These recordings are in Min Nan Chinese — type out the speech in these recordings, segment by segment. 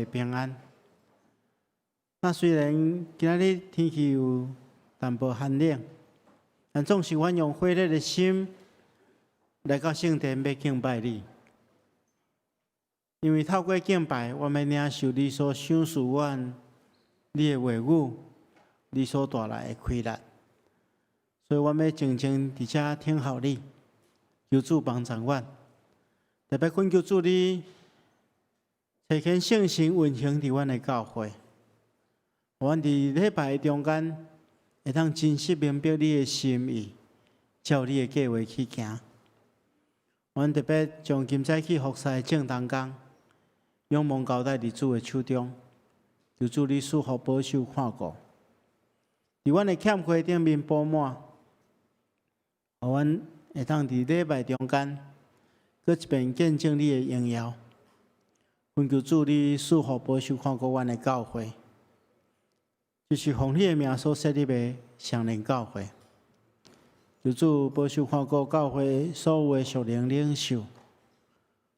平安。那雖然今仔日天氣有淡薄寒冷，但總是阮用火熱的心來到聖殿欲敬拜你。因為透過敬拜，我欲領受你所賞賜阮你的話語，你所帶來的氣力。所以，我欲靜靜佇遮聽候你，求主幫助阮。特別懇求主你差遣聖神運行佇阮的教會，阮佇禮拜中間會當真實明白你的心意，照你的計劃去行。阮特別將今早起服侍的眾同工，仰望交代佇主的手中，求主你賜福保守看顧，佇阮的欠缺頂面補滿，予阮會當佇禮拜中間，閣一遍見證你的榮耀。懇求主你賜福保守看顧阮的教會，這是奉你的名所設立的雙連教會。求主保守看顧教會所有的屬靈領袖，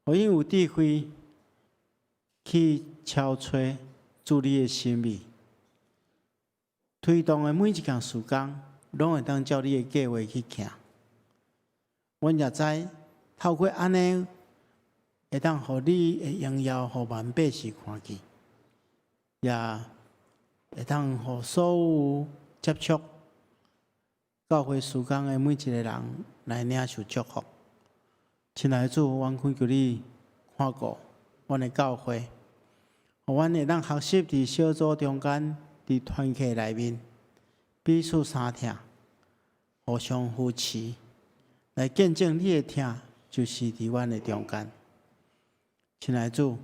予𪜶有智慧去敲揣主你的心意，推動的每一項事工，攏會當照你的計劃去行。阮也知透過按呢，會當予你的榮耀，予萬百姓看見，也會當予所有接觸教會事工的每一個人來領受祝福。親愛的主，阮懇求你看顧阮的教會，予阮會當學習佇小組中間，佇團契內面彼此相疼，互相扶持，來見證你的疼就是佇阮的中間。親愛的主，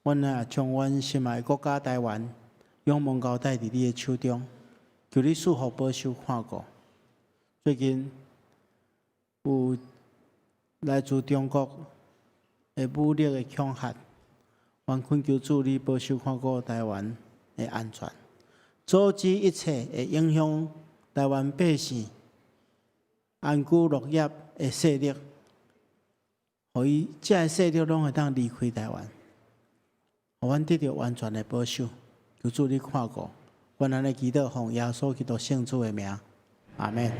阮也將阮心愛的國家台灣仰望交代佇你的手中，求你賜福保守看顧。最近有來自中國的武力的恐嚇，阮懇求主你保守看顧台灣的安全，阻止一切會影響台灣百姓安居樂業的勢力，予伊這个勢力攏會當離開台灣，予阮得著完全的保守。求主你看顧，阮按呢祈禱奉耶穌基督聖子的名，阿們。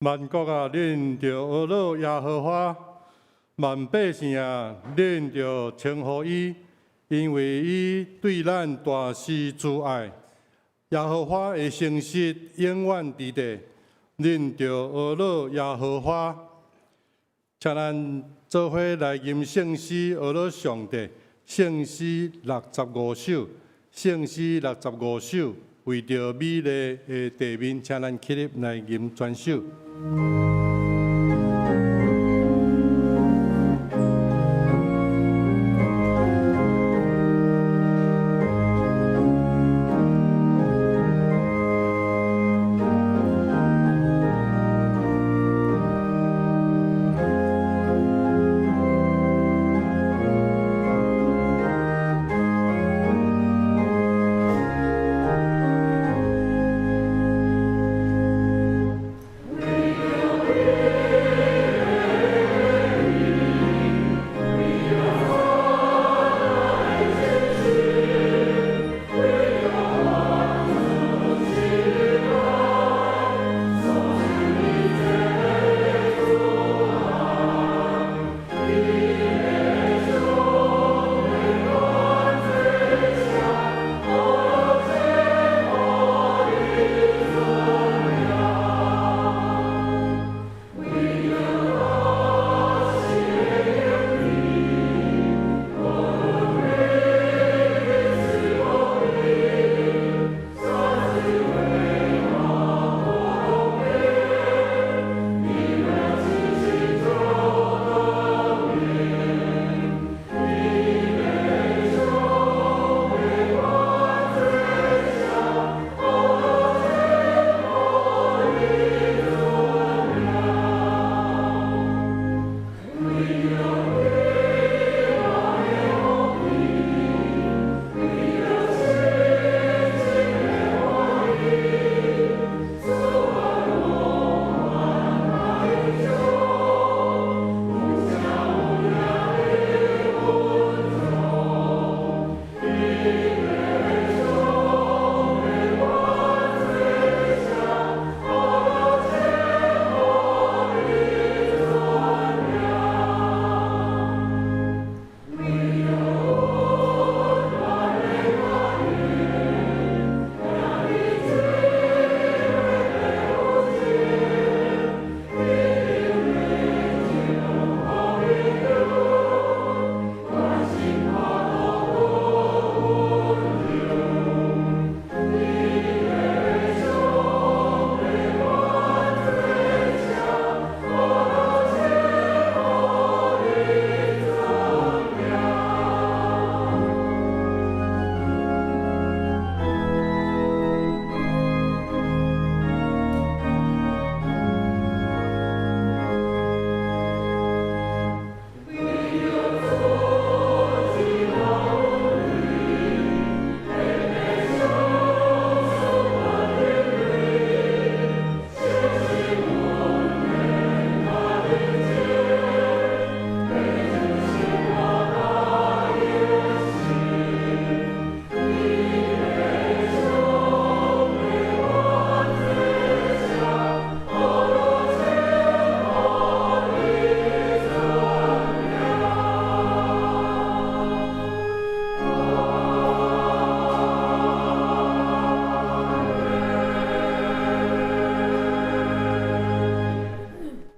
萬國啊，恁著呵咾耶和華；萬百姓啊，恁著稱呼伊，因為伊對咱大施慈愛。耶和華的誠實永遠佇地，恁著呵咾耶和華。請咱做伙來吟聖詩，呵咾上帝。聖詩六十五首，聖詩六十五首，為著美麗的地面，請咱起立來吟全首。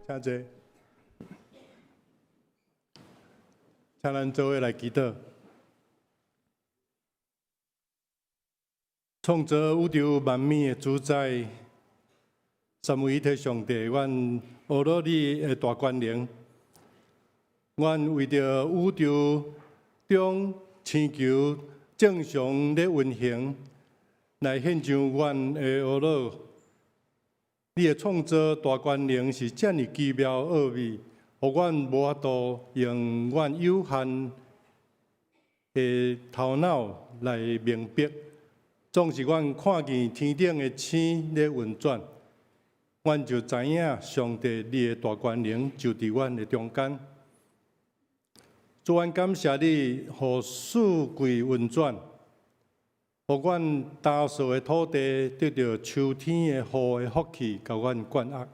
請坐，請咱做伙來祈禱。創造宇宙萬物的主宰，三位一體上帝，阮呵咾你的大權能，阮為著宇宙中星球正常咧運行，來獻上阮的呵咾。你的創造大權能是遮爾奇妙奧秘，予阮無法度用阮有限的頭腦來明白。總是阮看見天頂的星咧運轉，阮就知影上帝你的大權能就佇阮的中間。主，阮感謝你，予四季運轉，予阮焦燥的土地得著秋天的雨的福氣，共阮灌壓。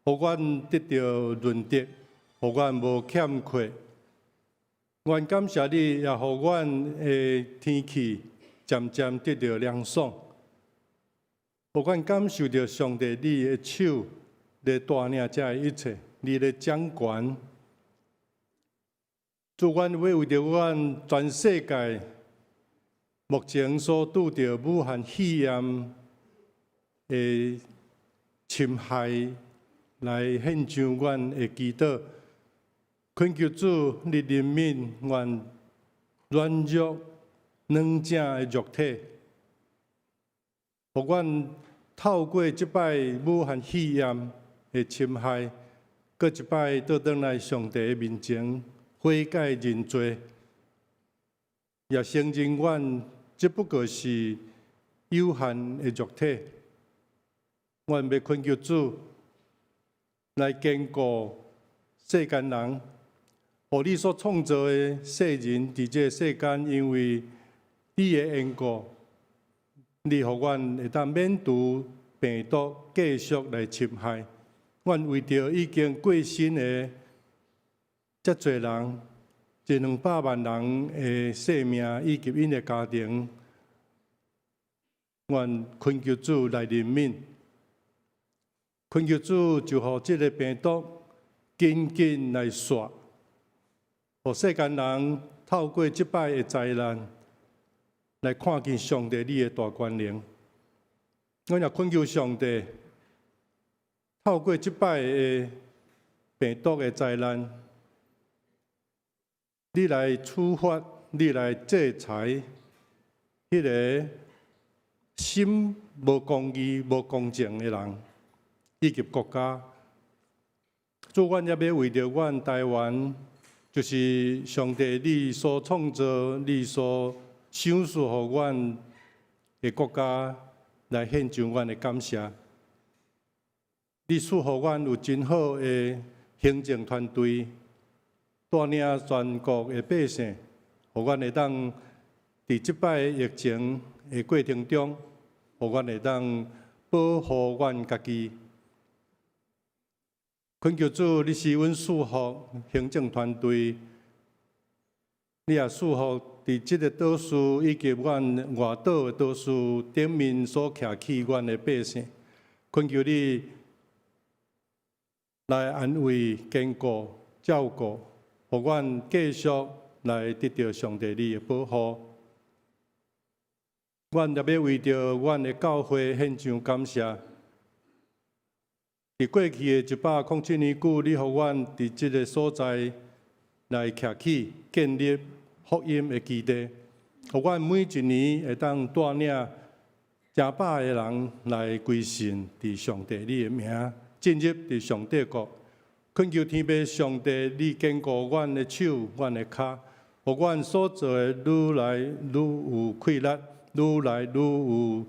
予阮得著潤澤，予阮無欠缺。阮感謝你，也予阮的天氣漸漸得著涼爽。予阮感受著上帝你的手咧帶領這一切，你咧掌權。主，阮欲為著阮全世界目前所拄著武漢肺炎的侵害，來獻上阮的祈禱，懇求主你憐憫阮軟弱軟正的肉體，予阮透過這擺武漢肺炎的侵害，閣一擺倒轉來上帝的面前悔改認罪，也承認阮這不過是有限的肉體。阮欲懇求主來堅固世間人，予你所創造的世人佇這个世間，因為你的緣故，你予阮會當免除病毒繼續來侵害。阮為著已經過身的遮濟人，一兩百萬人的性命以及𪜶的家庭，阮懇求主來憐憫，懇求主就予這个病毒緊緊來煞，予世間人透過這擺的災難來看見上帝你的大權能。阮也懇求上帝透過這擺的病毒的災難，你來處罰，你來制裁彼个心無公義、無公正的人，以及國家。主，阮也欲為著阮台灣，就是上帝你所創造、你所賞賜予阮的國家，來獻上阮的感謝。你賜予阮有真好的行政團隊，帶領全國的百姓，予阮會當佇這擺疫情的過程中，予阮會當保護阮家己。懇求主，你賜阮賜福行政團隊，你也賜福佇這個島嶼以及阮外島的島嶼頂面所徛起阮的百姓。懇求你來安慰、堅固、照顧，予阮繼續來得著上帝你的保護。阮也欲為著阮的教會獻上感謝。佇過去的107年久，你予阮佇這个所在來徛起建立福音的基地，予阮每一年會當帶領成百个人來歸信佇上帝你的名，進入佇上帝國。懇求天父上帝，你堅固阮的手、阮的跤，予阮所做的愈來愈有氣力，愈來愈有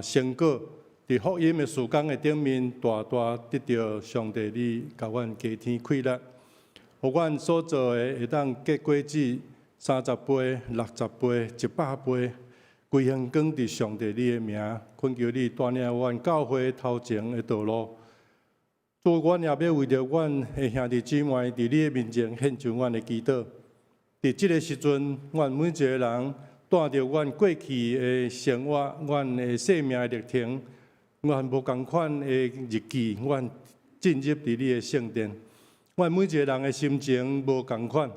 成果。佇福音的事工的頂面，大大得著上帝你共阮加添氣力，予阮所做的會當結果子30倍、60倍、100倍，歸榮光佇上帝你的名。懇求你帶領阮教會頭前的道路。主，阮也欲為著阮的兄弟姊妹佇你的面前獻上阮的祈禱。佇這个時陣，阮每一个人帶著阮過去的生活、阮的生命的歷程，阮無仝款的日記，阮進入佇你的聖殿。阮每一个人的心情無仝款，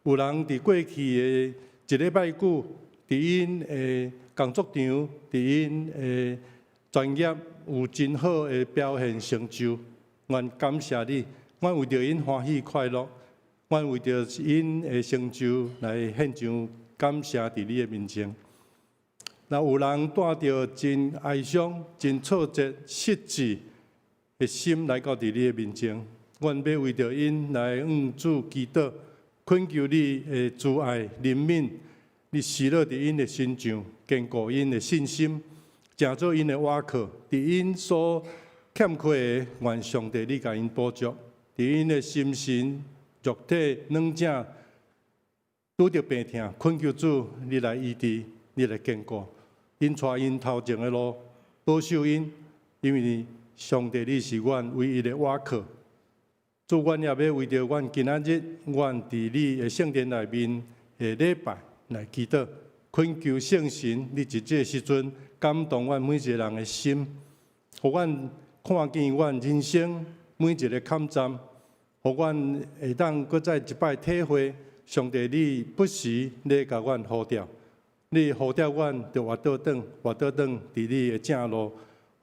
有人佇過去的一禮拜久，佇𪜶的工作場，佇𪜶的專業有真好的表現成就，阮感謝你，阮為著𪜶歡喜快樂，阮為著𪜶的成就來獻上感謝佇你的面前。若有人帶著真哀傷、真挫折、失志的心來到佇你的面前，阮欲為著𪜶來向主祈禱，懇求你的慈愛、憐憫，你施落佇𪜶的身上，堅固𪜶的信心，成做𪜶的倚靠，佇𪜶所欠缺的，願上帝你共𪜶補足，佇𪜶的心神、肉體軟正拄著病痛，懇求主你來醫治，你來堅固，𪜶帶𪜶頭前的路，保守𪜶，因為上帝你是阮唯一的倚靠。主，阮也欲為著阮今仔日，阮佇你的聖殿內面的禮拜來祈禱，懇求聖神，你佇這个時陣感動阮每一個人的心，予阮看見阮人生每一个坎站，予阮會當閣再一擺體會，上帝你不時咧共阮呼召，你呼召阮著活倒轉，活倒轉佇你的正路，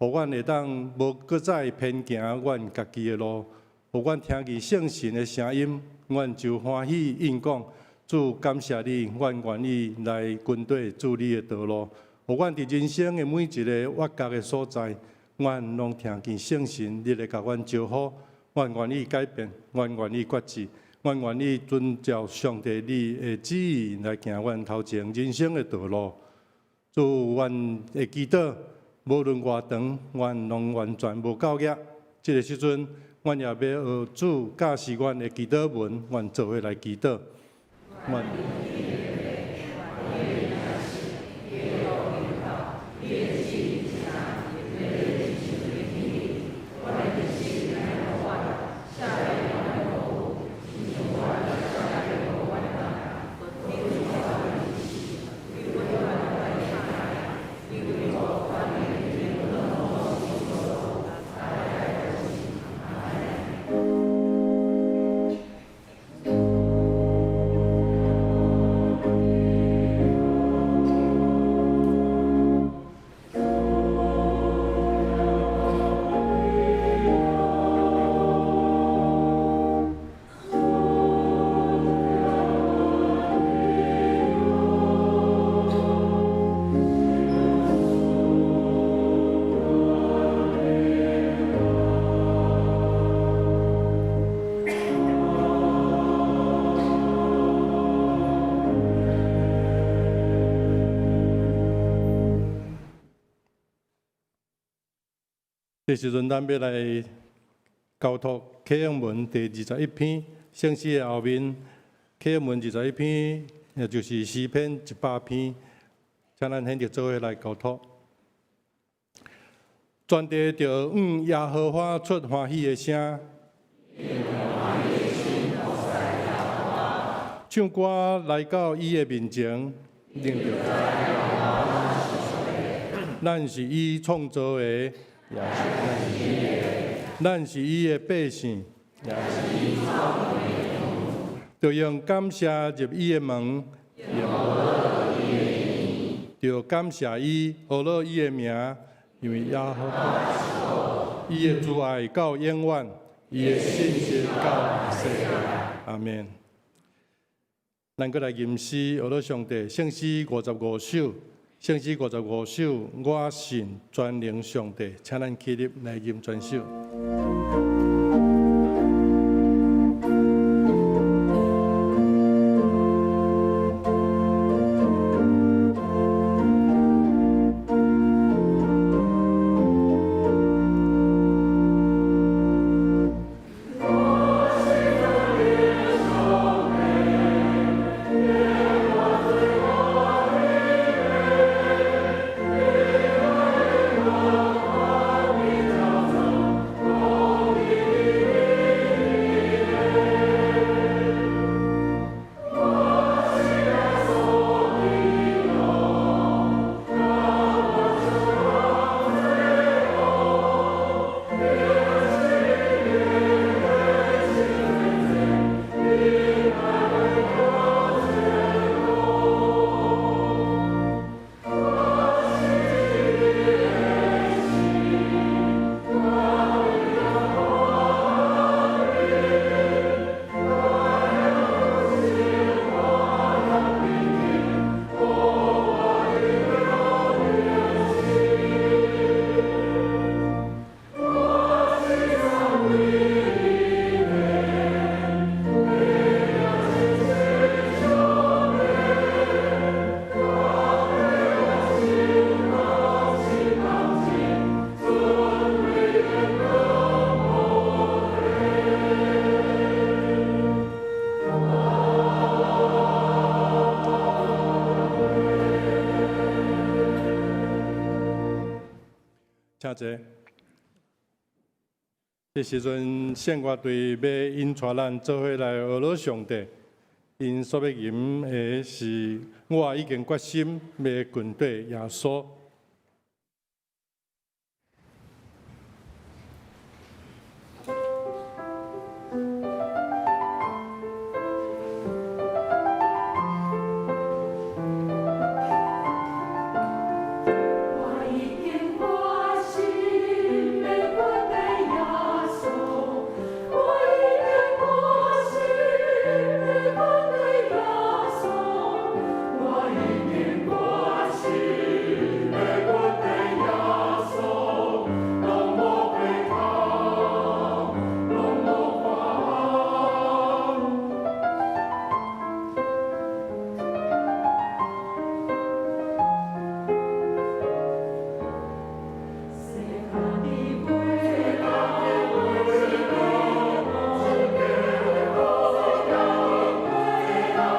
予阮會當無閣再偏行阮家己的路。予阮聽見聖神的聲音，阮就歡喜應講，主感謝你，阮願意來跟綴主你的道路。予阮佇人生的每一个挖角的所在，阮攏聽見聖神你來共阮招呼，阮願意改變，阮願意決志，阮願意遵照上帝你的旨意來行阮頭前人生的道路。主，阮會祈禱，無論偌長，阮攏完全無夠額。這個時陣，阮也欲學主教示阮的祈禱文，阮做伙來祈禱。阮。這時陣，咱欲來交託啟應文第二十一篇聖詩的後面，啟應文二十一篇，也就是詩篇100篇，請咱現在做伙來交託。全地著向耶和華出歡喜的聲，唱歌來到伊的面前，咱是伊創造的。咱是伊的百姓，著用感謝入伊的門，著感謝伊，呵咾伊的名，因為耶和華伊的慈愛到永遠，伊的信實到世代。阿們。咱閣來吟詩，呵咾上帝，聖詩五十五首。聖詩五十五首，我信全能上帝，請咱起立來吟全首。請坐。這時陣聖樂隊欲引帶咱做伙來呵咾上帝，𪜶所欲吟的是我已經決心欲跟綴耶穌。我已經決心欲跟綴耶穌，我已經決心欲跟綴耶穌，我已經決心欲跟綴耶穌，攏無回頭，攏無看。世間的回頭是假是假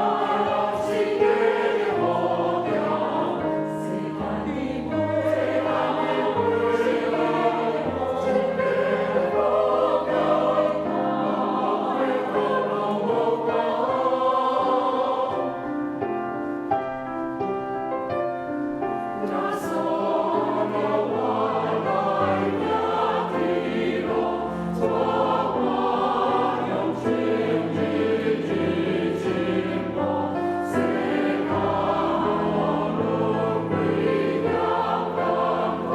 是假的好調，世間的回頭是假是假的好調，回頭攏無看。耶穌路我來行的路，帶我向前日日進步，世間無論幾樣艱苦，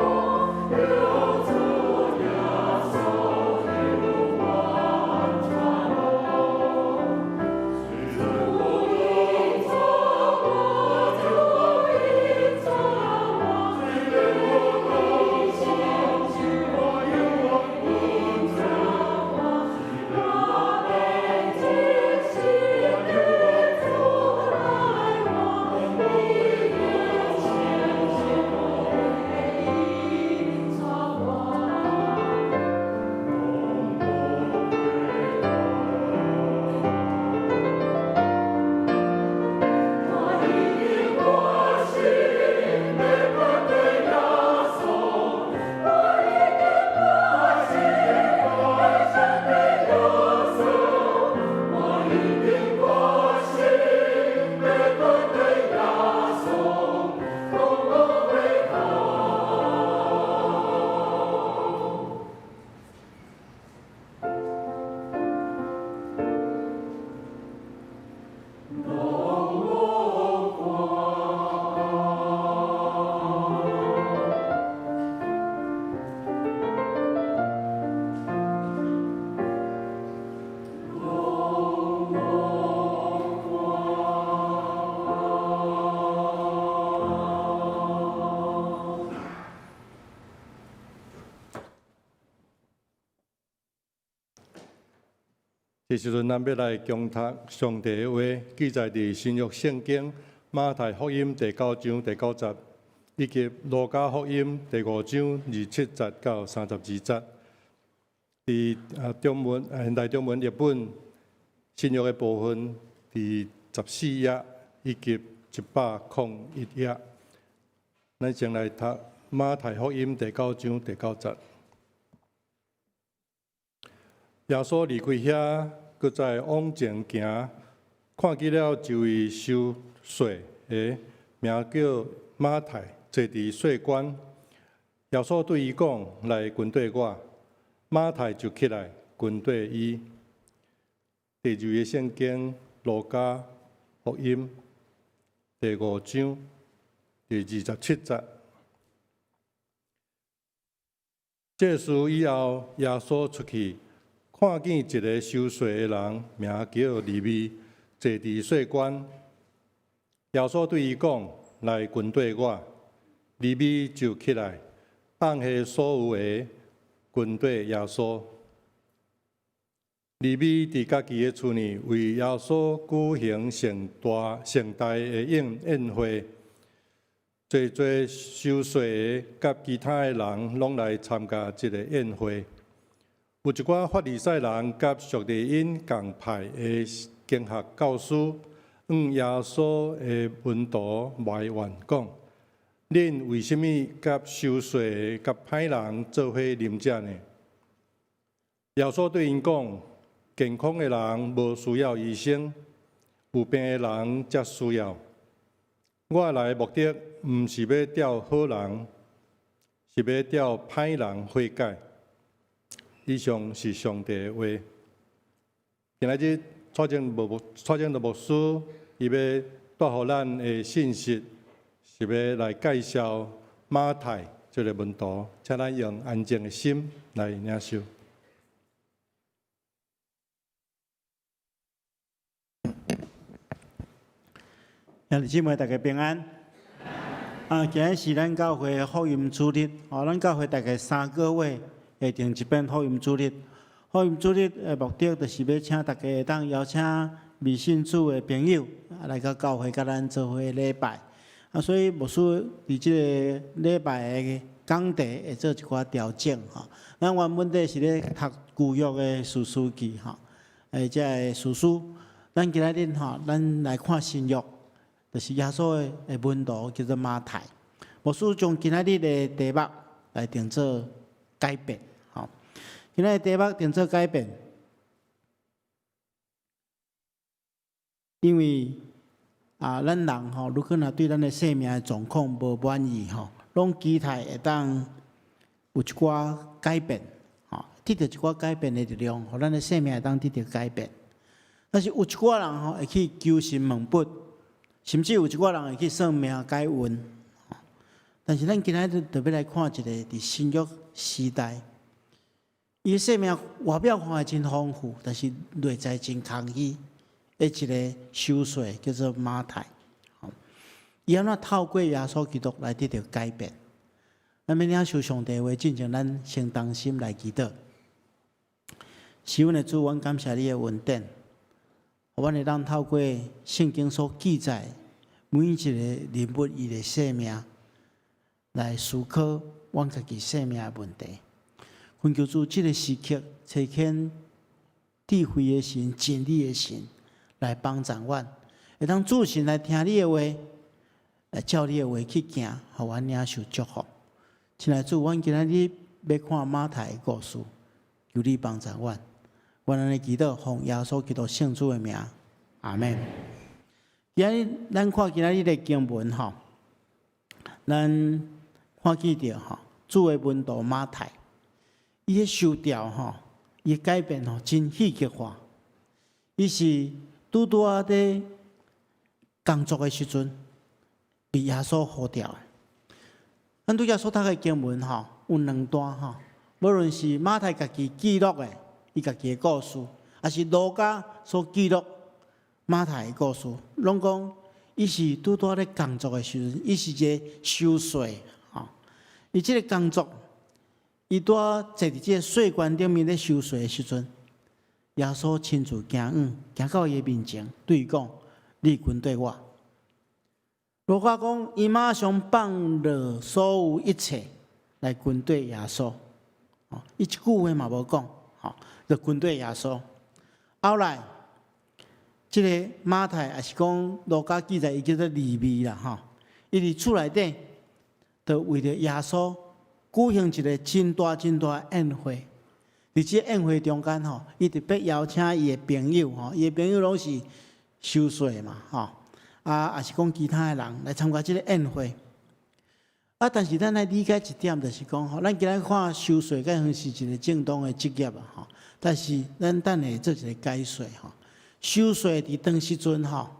有主耶穌引我前路。主引導我，主引導我，主引我，引導我，我欲真心對主來往，伊會牽引會引導我。我已經決心欲跟綴耶穌，我已經決心欲跟綴耶穌，我已經決心欲跟綴耶穌，攏無回頭。攏無看。攏無看。這時陣，咱欲來恭讀上帝的話，記載佇新約聖經馬太福音第九章第九節，以及路加福音第五章27節到32節。佇中文現代中文譯本新約的部分，佇14頁以及101頁。咱先來讀馬太福音第九章第九節。耶穌離開遐，閣再往前行，看見了一位收稅的，名叫馬太，坐佇稅關。耶穌對伊講：來跟綴我。馬太就起來跟綴伊。第二個聖經路加福音第五章第27節。這事以後，耶穌出去，看見一个收稅的人，名叫利未，坐佇稅關。耶穌對伊講：來跟綴我。利未就起來，放下所有的，跟綴耶穌。利未佇家己的厝內為耶穌舉行盛大盛大的宴宴會，濟濟收稅的佮其他的人攏來參加這个宴會。有一寡法利賽人佮屬利𪜶仝派的經學教師，向耶穌的門徒埋怨講：恁為啥物佮收稅的佮歹人做伙啉食呢？耶穌對𪜶講：健康的人無需要醫生，有病的人才需要。我來的目的毋是欲召好人，是欲召歹人悔改。以上是上帝的話。今仔日蔡正牧蔡正的牧師，伊欲帶予咱的信息，是欲來介紹馬太這个門徒，請咱用安靜的心來領受。兄弟姊妹，大家平安。啊，今日是咱教會福音主日，哦，咱教會大概3個月會定一遍福音主日。福音主日的目的，就是欲請大家會當邀請未信主的朋友來到教會，佮咱做伙禮拜。啊，所以牧師佇這个禮拜的講題會做一寡調整吼。咱原本底是咧讀舊約的士師記吼，這个士師，咱今仔日吼，咱來看新約。就是耶穌的門徒叫做馬太，牧師將今仔日的題目來定做改變，吼。今仔日題目定做改變，因為啊，咱人吼，如果若對咱的生命的狀況無滿意吼，攏期待會當有一寡改變，吼，得著一寡改變的力量，予咱的生命會當得著改變。但是有一寡人吼，會去求神問卜。甚至有一寡人會去算命改運，但是咱今仔日特別來看一个佇新約時代，伊的生命外表看來真豐富，但是內在真空虛的一个收稅叫做馬太。伊按怎透過耶穌基督來得著改變？咱欲領受上帝話，進前咱先同心來祈禱。是阮的主，阮感謝你的恩典，予阮會當透過聖經所記載每一个人物伊的生命，來思考阮家己生命的問題。懇求主，這个時刻差遣智慧的神、真理的神來幫助阮，會當注神來聽你的話，來照你的話去行，予阮領受祝福。親愛的主，阮今仔日欲看馬太的故事，求你幫助阮。阮按呢祈禱，奉耶穌基督聖主的名，阿們。今仔日咱看今仔日的經文吼，咱看見著吼，主的門徒馬太，伊的受召吼，伊的改變吼，真戲劇化。伊是拄拄仔佇工作的時陣，被耶穌呼召的。咱拄才所讀的經文吼，有兩段吼，無論是馬太家己記錄的，伊家己的故事，抑是路加所記錄馬太的故事，攏講伊是拄拄仔咧工作的時陣，伊是一個收稅吼。伊這个工作，伊拄仔坐佇這个稅關頂面咧收稅的時陣，耶穌親自行往，行到伊的面前，對伊講：你跟綴我。路加講，伊馬上放落所有一切來跟綴耶穌。伊一句話嘛無講，吼，就跟綴耶穌。後來，這个馬太也是講路加記載，伊叫做利未啦，吼。伊佇厝內底，就為著耶穌舉行一个真大真大的宴會。佇這个宴會中間，吼，伊特別邀請伊的朋友，吼，伊的朋友攏是收稅嘛，吼。啊，抑是講其他的人來參加這个宴會。啊，但是咱愛理解一點，就是講吼，咱今仔看收稅，敢算是一个正當的職業啊，吼。但是咱等下做一个解說吼。收稅佇當時陣吼，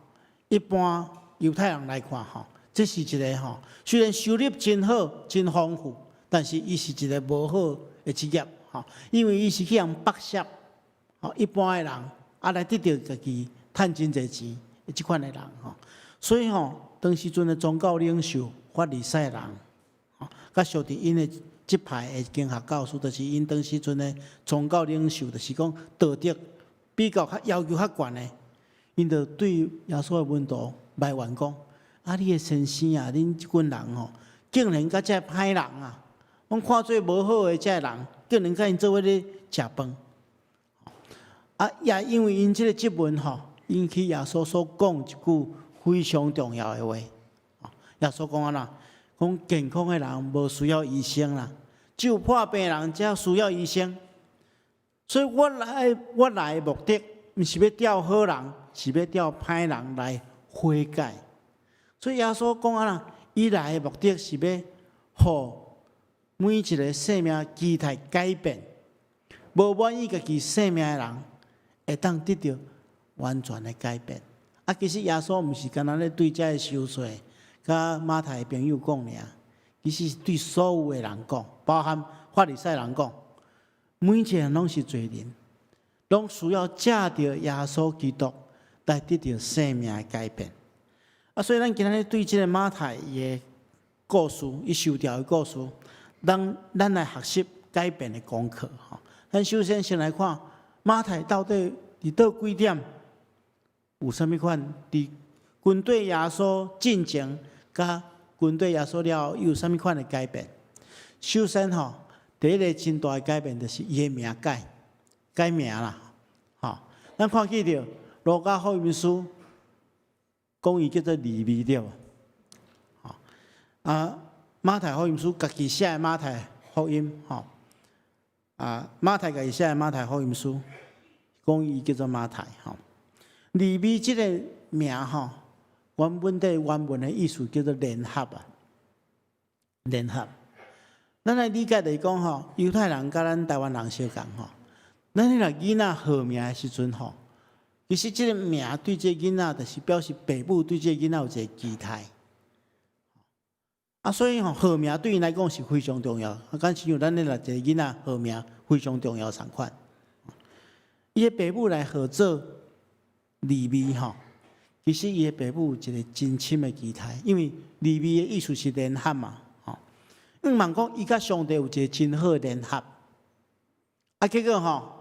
一般猶太人來看吼，這是一个吼，雖然收入真好、真豐富，但是伊是一个無好的職業吼，因為伊是去予人剝削，吼，一般的人啊來得著家己趁真濟錢的這款的人吼。所以吼，當時陣的宗教領袖法利賽人，吼，佮屬佇𪜶的這派的經學教師，就是𪜶當時陣的宗教領袖，就是講道德比較較要求較懸的，𪜶就對耶穌的門徒埋怨講：啊，你的先生啊，恁這群人吼，竟然佮這歹人啊，攏看做無好的這个人，竟然佮𪜶做伙咧食飯。啊，也因為𪜶這个質問吼，引起耶穌所講一句非常重要的話。耶穌講按怎？講健康的人無需要醫生啦，只有破病的人才需要醫生。所以我來，我來的目的，毋是欲召好人，是欲召歹人來悔改。所以耶穌講按呢，伊來的目的是欲予每一个生命期待改變，無滿意家己生命的人，會當得著完全的改變。啊，其實耶穌毋是干焦咧對這个收稅佮馬太的朋友講爾，其實是對所有的人講，包含法利賽人講，每一個人攏是罪人，攏需要藉著耶穌基督來得著生命的改變。啊，所以咱今仔日對這个馬太伊的故事，伊受召的故事，咱來學習改變的功課。吼，咱首先先來看馬太到底佇佗幾點有啥物款？佇跟綴耶穌進前，佮跟綴耶穌了後，有啥物款的改變？首先吼，第一个真大的改變就是伊的名改改名啦。吼，咱看見著路加福音書講伊叫做利未對無？吼啊，馬太福音書家己寫的馬太福音吼，啊，馬太家己寫的馬太福音書講伊叫做馬太吼。利未這个名吼，原本的原文的意思叫做聯合啊，聯合。咱來理解就是講吼，猶太人佮咱台灣人相仝吼，咱彼个囡仔號名的時陣吼，其實這个名對這个囡仔，就是表示爸母對這个囡仔有一个期待。啊，所以吼，號名對𪜶來講是非常重要。啊，敢像咱咧若一个囡仔號名非常重要仝款。伊的爸母來號做利未吼，其實伊的爸母有一个真深的期待，因為利未的意思是聯合嘛，吼。向望講伊佮上帝有一个真好的聯合。啊，結果吼，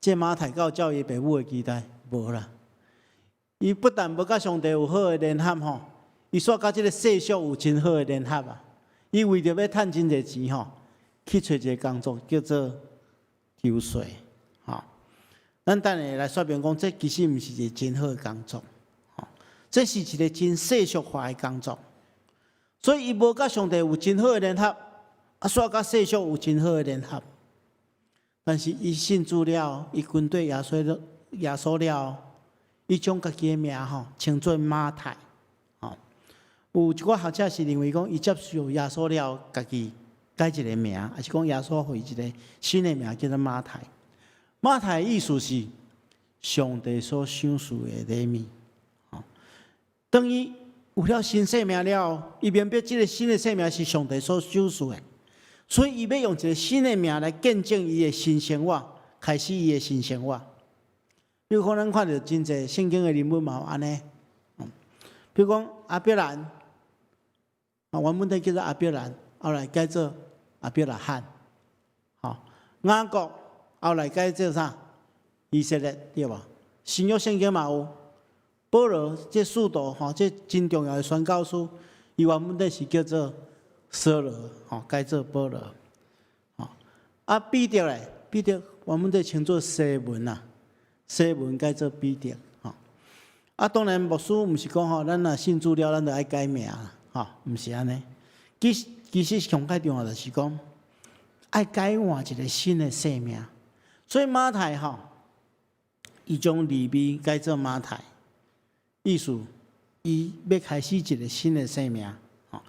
這馬太敢有照伊爸母的期待，無啦。伊不但無佮上帝有好的聯合吼，伊煞佮這个世俗有真好的聯合啊！伊為著欲趁真濟錢吼，去揣一个工作叫做收稅，吼。咱等下來說明講，這其實毋是一个真好的工作，吼，這是一个真世俗化的工作。所以伊無佮上帝有真好的聯合，啊，煞佮世俗有真好的聯合。但是伊信主了，伊跟綴耶穌了，耶穌了，伊將家己的名吼稱做馬太。吼，有一寡學者是認為講，伊接受耶穌了，家己改一个名，抑是講耶穌予伊一个新的名叫做馬太。馬太的意思是上帝所賞賜的禮物。吼，當伊有了新生命了，伊明白這个新的生命是上帝所賞賜的，所以伊欲用一个新的名來見證伊的新生活，開始伊的新生活。比如講，咱看著真濟聖經的人物嘛有按呢，比如講亞伯蘭，啊，原本底叫做亞伯蘭，後來改做亞伯拉罕。吼，雅各後來改做啥？以色列對無？新約聖經嘛有。保羅這使徒吼，這真重要的宣教師，伊原本底是叫做掃羅，吼，改做保羅。吼，啊，彼得咧，彼得原本底稱做西門啊，西門改做彼得，吼。啊，當然牧師毋是講吼，咱若信主了，咱就愛改名，吼，毋是按呢。其實上較重要就是講，愛改換一个新的生命。所以馬太吼，伊將利未改做馬太。意思，伊欲開始一个新的生命，吼，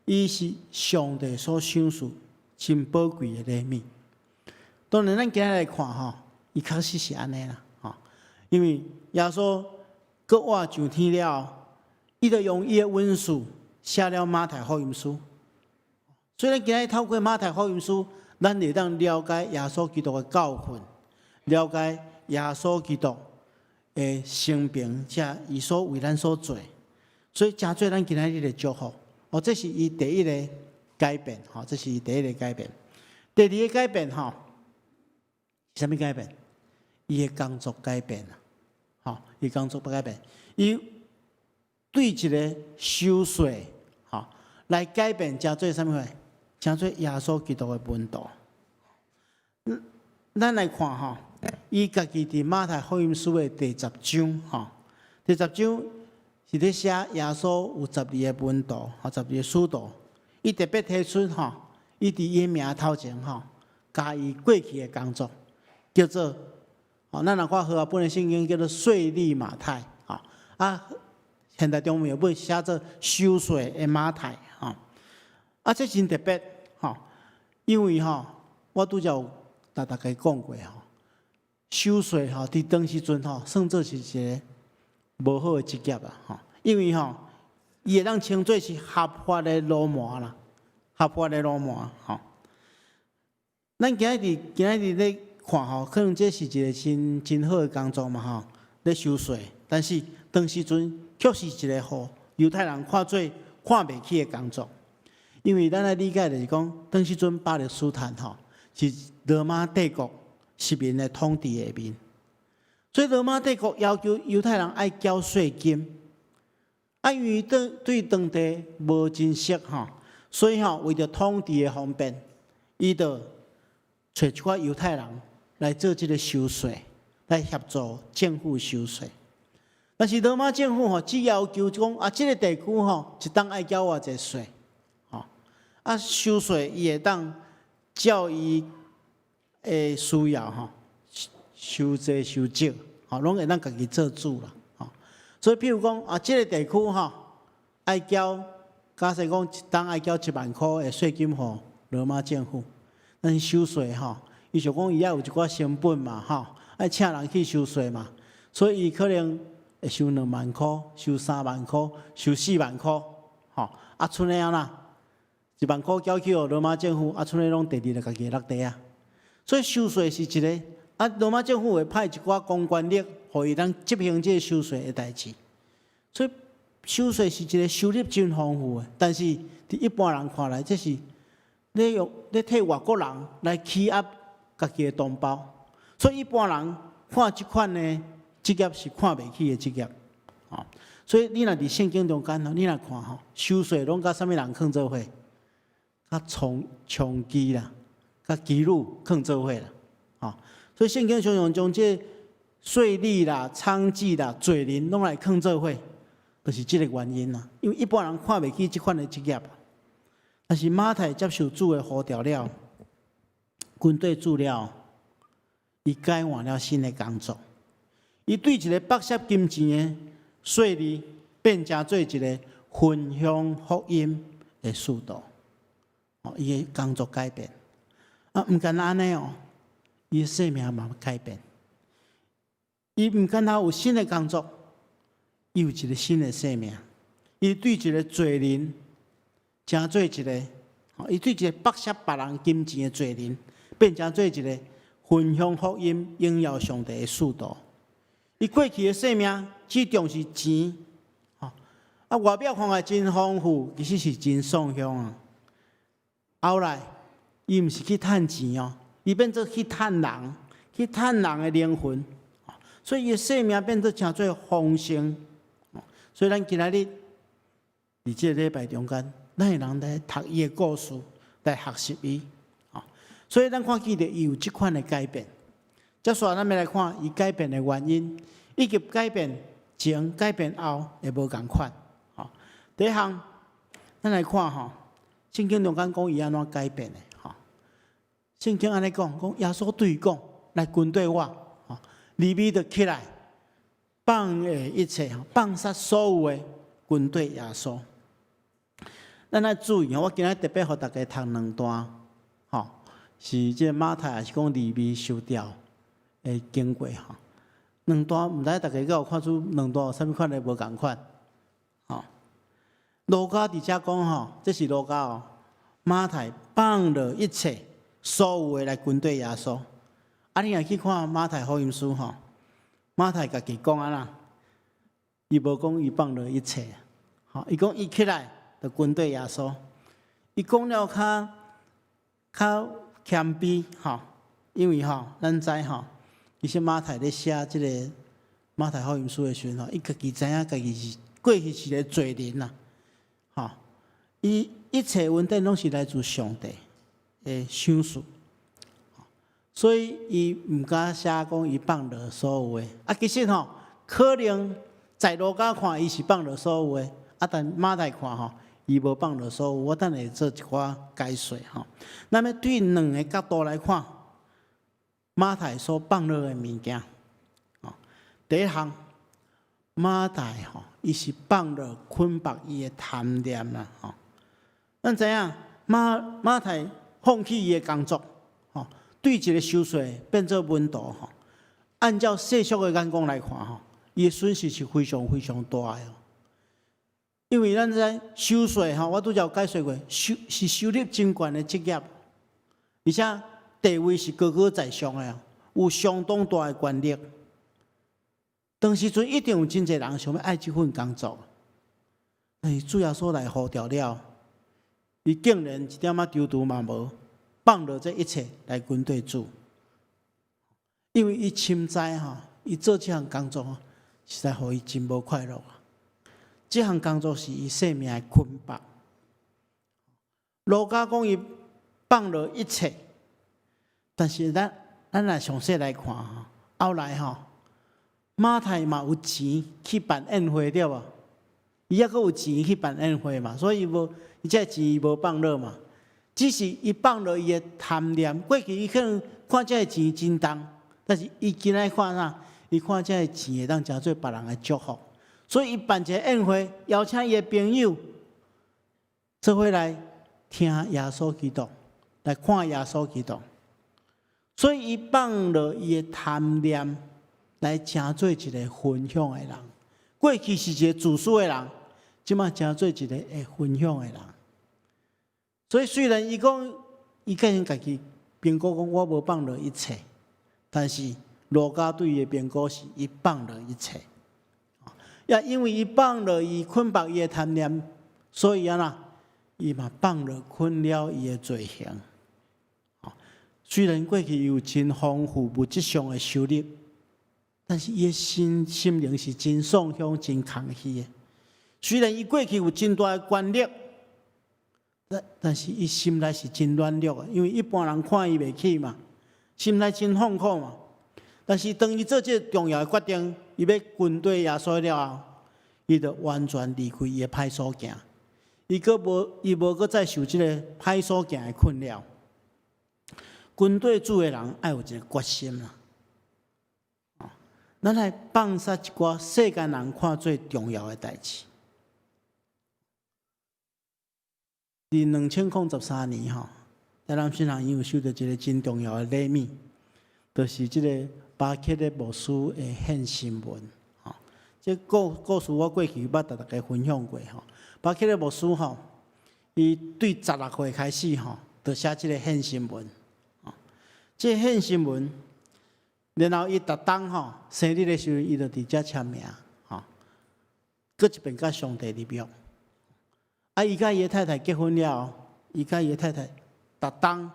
伊是上帝所賞賜真寶貴的禮物。當然，咱今仔日來看吼，伊確實是按呢啦，吼，因為耶穌復活上天了，伊就用伊的文書寫了馬太福音書。所以，咱今仔日透過馬太福音書，咱會當了解耶穌基督的教訓，了解耶穌基督的生平，遮伊所為咱所做，所以誠做咱今仔日的祝福。哦，這是伊第一个改變，吼，這是伊第一个改變。第二个改變，吼，是啥物改變？伊的工作改變啦，吼，伊工作改變，伊對一个收稅，吼，來改變，成做啥物貨？成做耶穌基督的門徒。咱來看吼，伊家己佇馬太福音書的第十章，吼，第十章是咧寫耶穌有十二个門徒，吼，十二个使徒。伊特別提出，吼，伊佇伊名頭前，吼，加伊過去的工作，叫做，哦，咱若看和合本的聖經叫做稅吏馬太，吼啊，現代中文譯本寫做收稅的馬太，吼啊，這真特別，吼，因為吼，我拄才有共大家講過吼，收稅吼，佇當時陣吼，算做是一個無好的職業啊，吼，因為吼，伊會當稱做是合法的流氓啦，合法的流氓，吼。咱今仔日咧看吼，可能這是一個真真好的工作嘛，吼，咧收稅。但是當時陣卻是一個予猶太人看做看袂起的工作，因為咱愛理解就是講，當時陣巴勒斯坦吼是羅馬帝國殖民的統治下面，所以羅馬帝國要求猶太人愛繳稅金，啊，因為對當地無真熟吼，所以吼為著統治的方便，伊就揣一寡猶太人來做這個收稅，來協助政府收稅。但是羅馬政府吼只要求講啊，這個地區吼一冬愛繳偌濟稅，吼啊收稅伊會當照伊的需要吼收濟收少，吼攏會當家己做主啦，吼。所以譬如講啊，這個地區吼愛繳，假設講一冬愛繳1萬箍的稅金予羅馬政府，但是收稅吼，伊想講伊愛有一寡成本嘛，吼，愛請人去收稅嘛，所以伊可能會收2萬箍，收3萬箍，收4萬箍，吼，啊，賰的按怎？1萬箍繳去予羅馬政府，啊，賰的攏摕佇咧家己的落袋啊。所以收稅是一個，啊，羅馬政府會派一寡公權力，予伊通執行這個收稅的代誌。所以收稅是一個收入真豐富的，但是佇一般人看來，這是咧用咧替外國人來欺壓家己的同胞。所以一般人看這款的職業是看袂起的職業，吼。所以你若佇聖經中間吼，你若看吼，收稅攏佮啥物人囥做伙？佮娼娼妓啦，佮妓女囥做伙啦，吼。所以聖經常常將這稅吏啦、娼妓啦、罪人攏來囥做伙，就是這個原因啦。因為一般人看袂起這款的職業。但是馬太接受主的呼召了，跟綴主了，伊改換了新的工作。伊對一個剝削金錢的稅吏，變成做一個分享福音的使徒。哦，伊的工作改變。啊，毋干焦按呢哦，伊的生命嘛改變。伊毋干焦有新的工作，伊有一個新的生命。伊對一個罪人，成做一個，伊對一個剝削別人金錢的罪人，變成做一個分享福音、榮耀上帝的使徒。伊過去的生命只重視錢，吼啊外表看來真豐富，其實是真喪享啊。後來，伊毋是去趁錢哦，伊變做去趁人，去趁人的靈魂，所以伊的生命變做成做豐盛。所以咱今仔日佇這個禮拜中間，咱會當來讀伊的故事，來學習伊。所以咱看見著伊有這款的改變。接下來咱欲來看伊改變的原因，以及改變前、改變後會無仝款。吼，第一項，咱來看吼，聖經中間講伊按怎改變的。吼，聖經按呢講，講耶穌對伊講，來跟綴我。吼，利未就起來，放下一切，放殺所有的，跟綴耶穌。咱愛注意，我今日特別予大家讀兩段，吼，是這個馬太抑是講利未受召的經過吼。兩段毋知大家敢有看出兩段有啥物款的無仝款？吼，路加佇遮講吼，這是路加哦。馬太放落一切所有的來跟綴耶穌。啊，你若去看馬太福音書吼，馬太家己講按怎？伊無講伊放落一切，吼，伊講伊起來就跟綴耶穌。伊講了較較謙卑吼，因為吼，咱知吼，其實馬太咧寫這個馬太福音書的時陣吼，伊家己知影家己是過去是個罪人啦，吼，伊一切恩典攏是來自上帝的賞賜，所以伊毋敢寫講伊放落所有的。啊，其實吼，可能在路加看伊是放落所有的，啊，但馬太看吼，伊無放落所有。我等下做一寡解說吼。咱欲對兩个角度來看，馬太所放落的物件。哦，第一項，馬太吼，伊是放落捆縛伊的貪念啦。吼，咱知影馬太放棄伊的工作，吼，對一個收稅變做門徒，吼，按照世俗的眼光來看，吼，伊的損失是非常非常大的。因為咱知收稅吼，我拄才有解說過，收是收入真懸的職業，而且地位是高高在上的，有相當大的權力。當時陣一定有真濟人想欲愛這份工作，但是主耶穌來呼召了，伊竟然一點仔躊躇嘛無，放落這一切來跟隨主。因為伊深知吼，伊做這項工作實在予伊真無快樂啊！這項工作是伊生命的捆縛。路加講伊放落一切，但是咱來詳細來看吼，後來吼，馬太嘛有錢去辦宴會對無？伊猶閣有錢去辦宴會嘛，所以無伊這錢伊無放落嘛。只是伊放落伊的貪念，過去伊可能看這个錢真重，但是伊今仔看啥？伊看這个錢會當成做別人的祝福，所以伊辦一个宴會，邀請伊的朋友做伙來聽耶穌基督，來看耶穌基督。所以伊放落伊的貪念，來成做一個分享的人。過去是一個自私的人，這馬成做一個會分享的人。所以雖然伊講，伊個人家己評估講我無放落一切，但是路加對伊的評估是伊放落一切。也因為伊放落伊捆縛伊的貪念，所以按怎，伊嘛放落捆了伊的罪行。雖然過去伊有真豐富物質上的收入，但是伊的心靈是真喪鄉、真空虛的。雖然伊過去有真大的權力，但是伊心內是真軟弱的，因為一般人看伊袂起嘛，心內真痛苦嘛。但是當伊做這個重要的決定，伊欲跟隨耶穌了後，伊就完全離開伊的歹所行，伊無閣再受這個歹所行的困擾。跟隨主的人愛有一個決心啦，咱來放殺一寡世間人看做重要的代誌。佇2013年吼，台南神學院有收著一個真重要的禮物，就是這個巴克的牧師的獻身文。吼，這故事我過去捌共大家分享過吼。巴克的牧師吼，伊對16歲開始吼，就寫這個獻身文。這個獻身文，然後伊逐冬吼生日的時陣，伊就佇遮簽名，吼，閣一遍佮上帝立約。啊，伊佮伊的太太結婚了後，伊佮伊的太太逐冬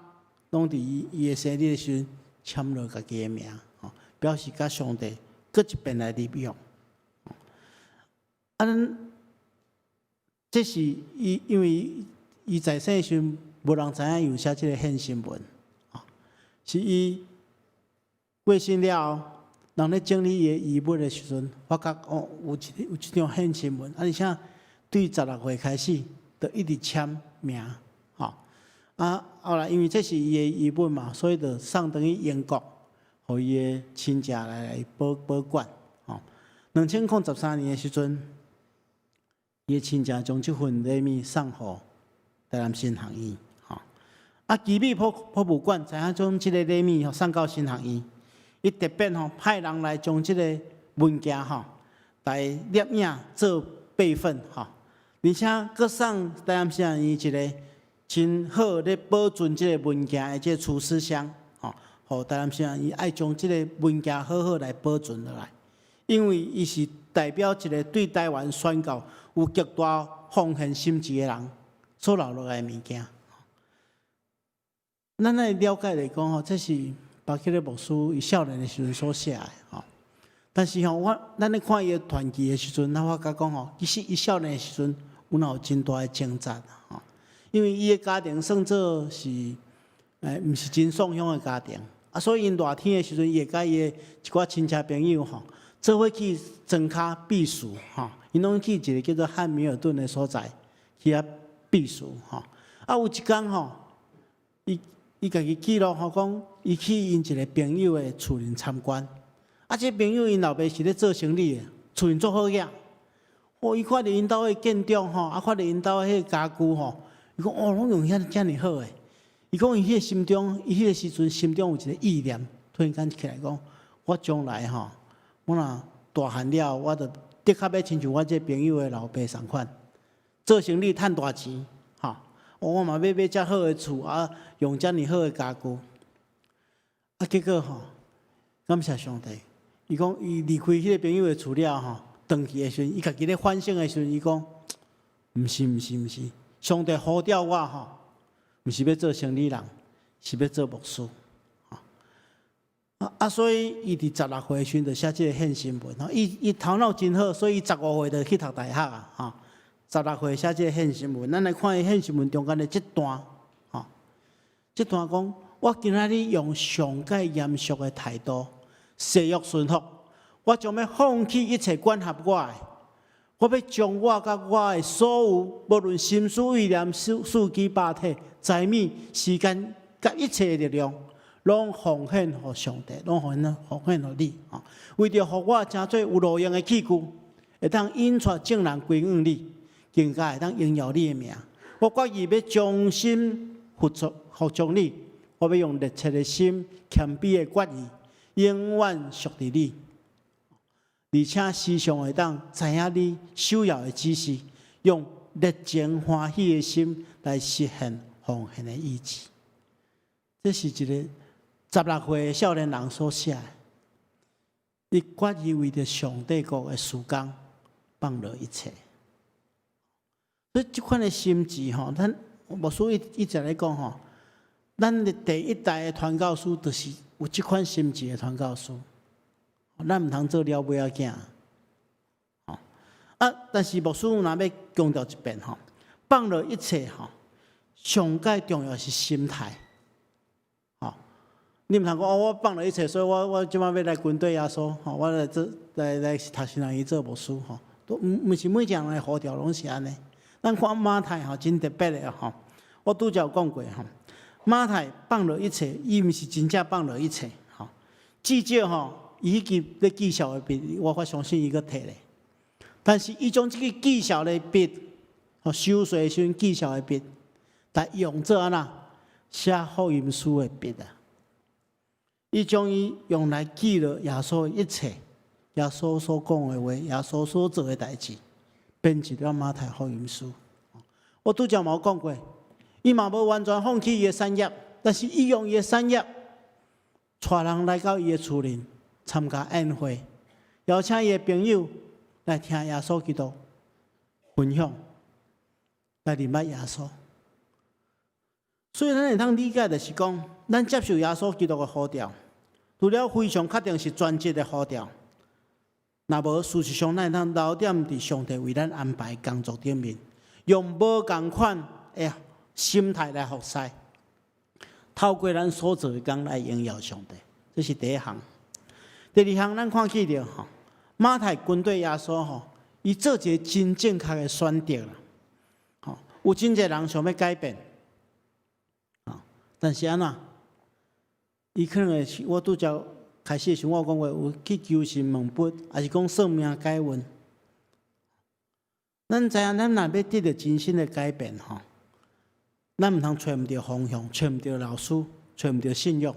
攏佇伊的生日的時陣簽落家己的名，吼，表示佮上帝閣一遍來立約。啊，咱這是伊因為伊在世的時陣，無人知影伊有寫這個獻身文。是伊過身了後，人咧整理伊的遺物的時陣，發覺哦，有這張獻身文，啊，而且對16歲開始，就一直簽名，吼。啊，後來因為這是伊的遺物嘛，所以就送轉去英國，予伊的親戚來保管，吼。2013年的時陣，伊的親戚將這份禮物送予台南神學院。啊，奇美博物館知影將這個禮物送到神學院，伊特別吼派人來將這個文件吼來攝影做備份吼，而且閣送台南神學院一個真好咧保存這個文件的這個儲思箱吼，予台南神學院愛將這個文件好好來保存落來，因為伊是代表一個對台灣宣教有極大奉獻心志的人所留落來的物件。咱來了解來講吼，這是巴克的牧師伊少年的時陣所寫的吼。但是吼，咱咧看伊的傳記的時陣，咱發覺講吼，其實伊少年的時陣有哪有真大的掙扎吼。因為伊的家庭算做是，毋是真喪鄉的家庭，啊，所以𪜶熱天的時陣，伊會佮伊的一寡親戚朋友吼，做伙去莊跤避暑吼。𪜶攏去一個叫做漢密爾頓的所在去遐避暑吼。啊，有一工吼，伊。伊家己記錄吼講，伊去𪜶一個朋友的厝裡參觀，啊，這朋友𪜶老爸是咧做生理的，厝裡足好額。哦，伊看著𪜶兜的建築吼，啊，看著𪜶兜彼个家具吼，伊講哦，攏用遐遮爾好的。伊講伊彼個心中，伊彼個時陣心中有一個意念，突然間起來講，我將來吼，我若大漢了，我就的確欲親像我這個朋友的老爸仝款，做生理趁大錢，吼。我嘛欲買遮好的厝啊，用遮爾好的家具。啊，結果吼，感謝上帝，伊講伊離開彼個朋友的厝了吼，轉去的時陣，伊家己咧反省的時陣，伊講，毋是毋是毋是，上帝呼召我吼，毋是欲做生理人，是欲做牧師。啊，所以伊佇16歲的時陣就寫這個獻身文。吼，伊伊頭腦真好，所以伊15歲就去讀大學啊，吼。16歲寫這個獻身文，咱來看伊獻身文中間的這段，吼，這段講，我今仔日用上蓋嚴肅的態度，誓約順服，我將欲放棄一切管轄我的，我欲將我佮我的所有，無論心思意念、四肢百體、財物、時間佮一切的力量，攏奉獻予上帝，攏奉獻予你，吼，為著予我成做有路用的器具，會當引帶眾人歸向你，更加會當榮耀你的名。我決意欲忠心服從你，我欲用熱切的心、謙卑的決意，永遠屬佇你。而且時常會當知影你首要的指示，用熱情歡喜的心來實現奉獻的意志。這是一個16歲的少年人所寫的，伊決意為著上帝國的事工放落一切。所以這款的心志吼，咱牧師一直咧講吼，咱的第一代的傳教士就是有這款心志的傳教士。咱毋通做了尾仔囝。啊，但是牧師若欲強調一遍吼，放落一切吼，上蓋重要是心態。吼，你毋通講哦，我放落一切，所以我這擺欲來跟綴耶穌，吼，我來做來讀神學院做牧師吼，都毋是每一個人的呼召攏是按呢。咱看馬太吼，真特別的吼，我拄才有講過吼，馬太放落一切，伊毋是真正放落一切，吼，至少吼，伊彼支咧記數的筆，我相信伊閣提咧。但是伊將這个記數的筆，吼，收稅的時陣記數的筆，來用做按怎寫福音書的筆啊。伊將伊用來記錄耶穌的一切，耶穌所講的話，耶穌所做的代誌，編輯了馬太福音書。我拄才嘛有講過，伊嘛無完全放棄伊的產業，但是伊用伊的產業，帶人來到伊的厝裡參加宴會，邀請伊的朋友來聽耶穌基督分享，來認捌耶穌。所以咱會當理解就是講，咱接受耶穌基督的呼召，除了非常確定是全職的呼召，若無事實上，咱會當留踮佇上帝為咱安排工作頂面，用無仝款的心態來服侍，透過咱所做的工來榮耀上帝。這是第一項。第二項，咱看見著吼，馬太跟綴耶穌吼，伊做一個真正確的選擇啦。吼，有真濟人想欲改變，但是按怎？伊可能會是我拄才開始的時陣，我有講過，有去求神問卜，抑是講算命解運。咱知影，咱若欲得著真心的改變吼，咱毋通揣毋著方向，揣毋著老師，揣毋著信仰。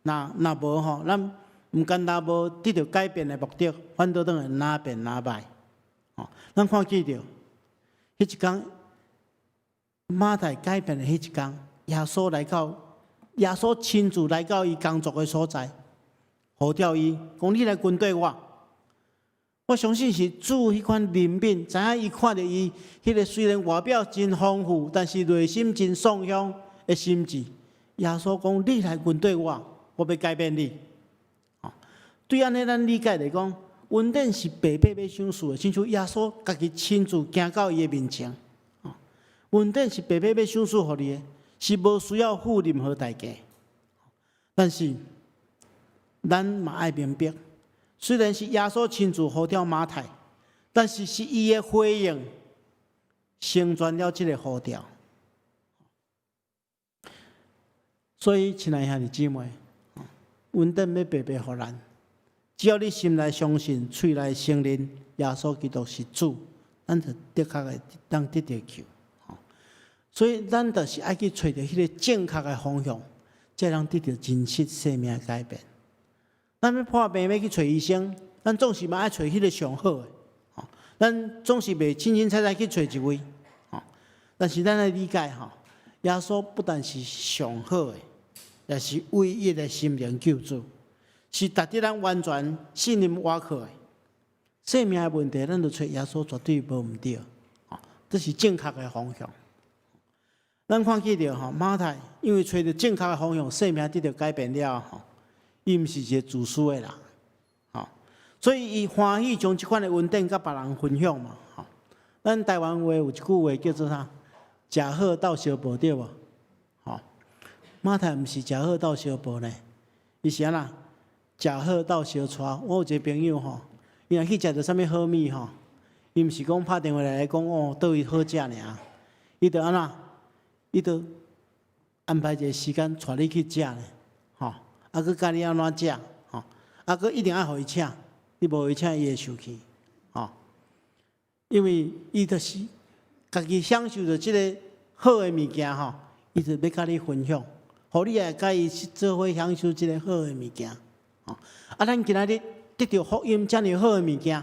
若若無吼，咱毋干焦無得著改變的目的，反倒轉會愈變愈歹。吼，咱看見著，彼一工馬太改變的彼一工，耶穌來到，耶穌親自來到伊工作的所在，呼召伊，講你來跟綴我。我相信是主彼款憐憫，知影伊看著伊彼个雖然外表真豐富，但是內心真喪向的心志。耶穌講：你來跟綴我，我欲改變你。對按呢，咱理解來講，恩典是白白欲賞賜的，親像耶穌家己親自行到伊的面前。恩典是白白欲賞賜予你的，是無需要付任何代價。但是，咱嘛愛明白，雖然是耶穌親自呼召馬太，但是是伊的回應成全了這个呼召。所以，親愛兄弟姊妹，恩典欲白白予咱，只要你心內相信，喙內承認耶穌基督是主，咱就的確會當得著救。所以，咱就是愛去揣著彼个正確的方向，才能得著真實生命的改變。咱欲破病欲去揣醫生，咱總是嘛愛揣彼个上好的。咱總是袂凊凊彩彩去揣一位。但是咱愛理解吼，耶穌不但是上好的，也是唯一的心靈救主，是值得咱完全信任倚靠的。生命的問題，咱著揣耶穌絕對無毋對，這是正確的方向。咱看見著吼，馬太因為揣著正確的方向，生命得著改變了吼，伊毋是一个自私的人，吼，所以伊歡喜將這款的恩典佮別人分享嘛，吼。咱台灣話有一句話叫做啥？食好鬥相報，對無？吼，馬太毋是食好鬥相報呢，伊是按怎？食好鬥相帶。我有一個朋友吼，伊若去食著啥物好物吼，伊毋是講拍電話來講哦，佗位好食爾，伊就按怎？伊就安排一個時間帶你去食呢，吼，啊，閣教你按怎食，吼，啊，閣一定愛予伊請，你無予伊請，伊會生氣，吼，因為伊就是家己享受著這个好的物件吼，伊就欲佮你分享，予你也佮伊做伙享受這个好的物件，吼。啊，咱今仔日得著福音遮爾好的物件，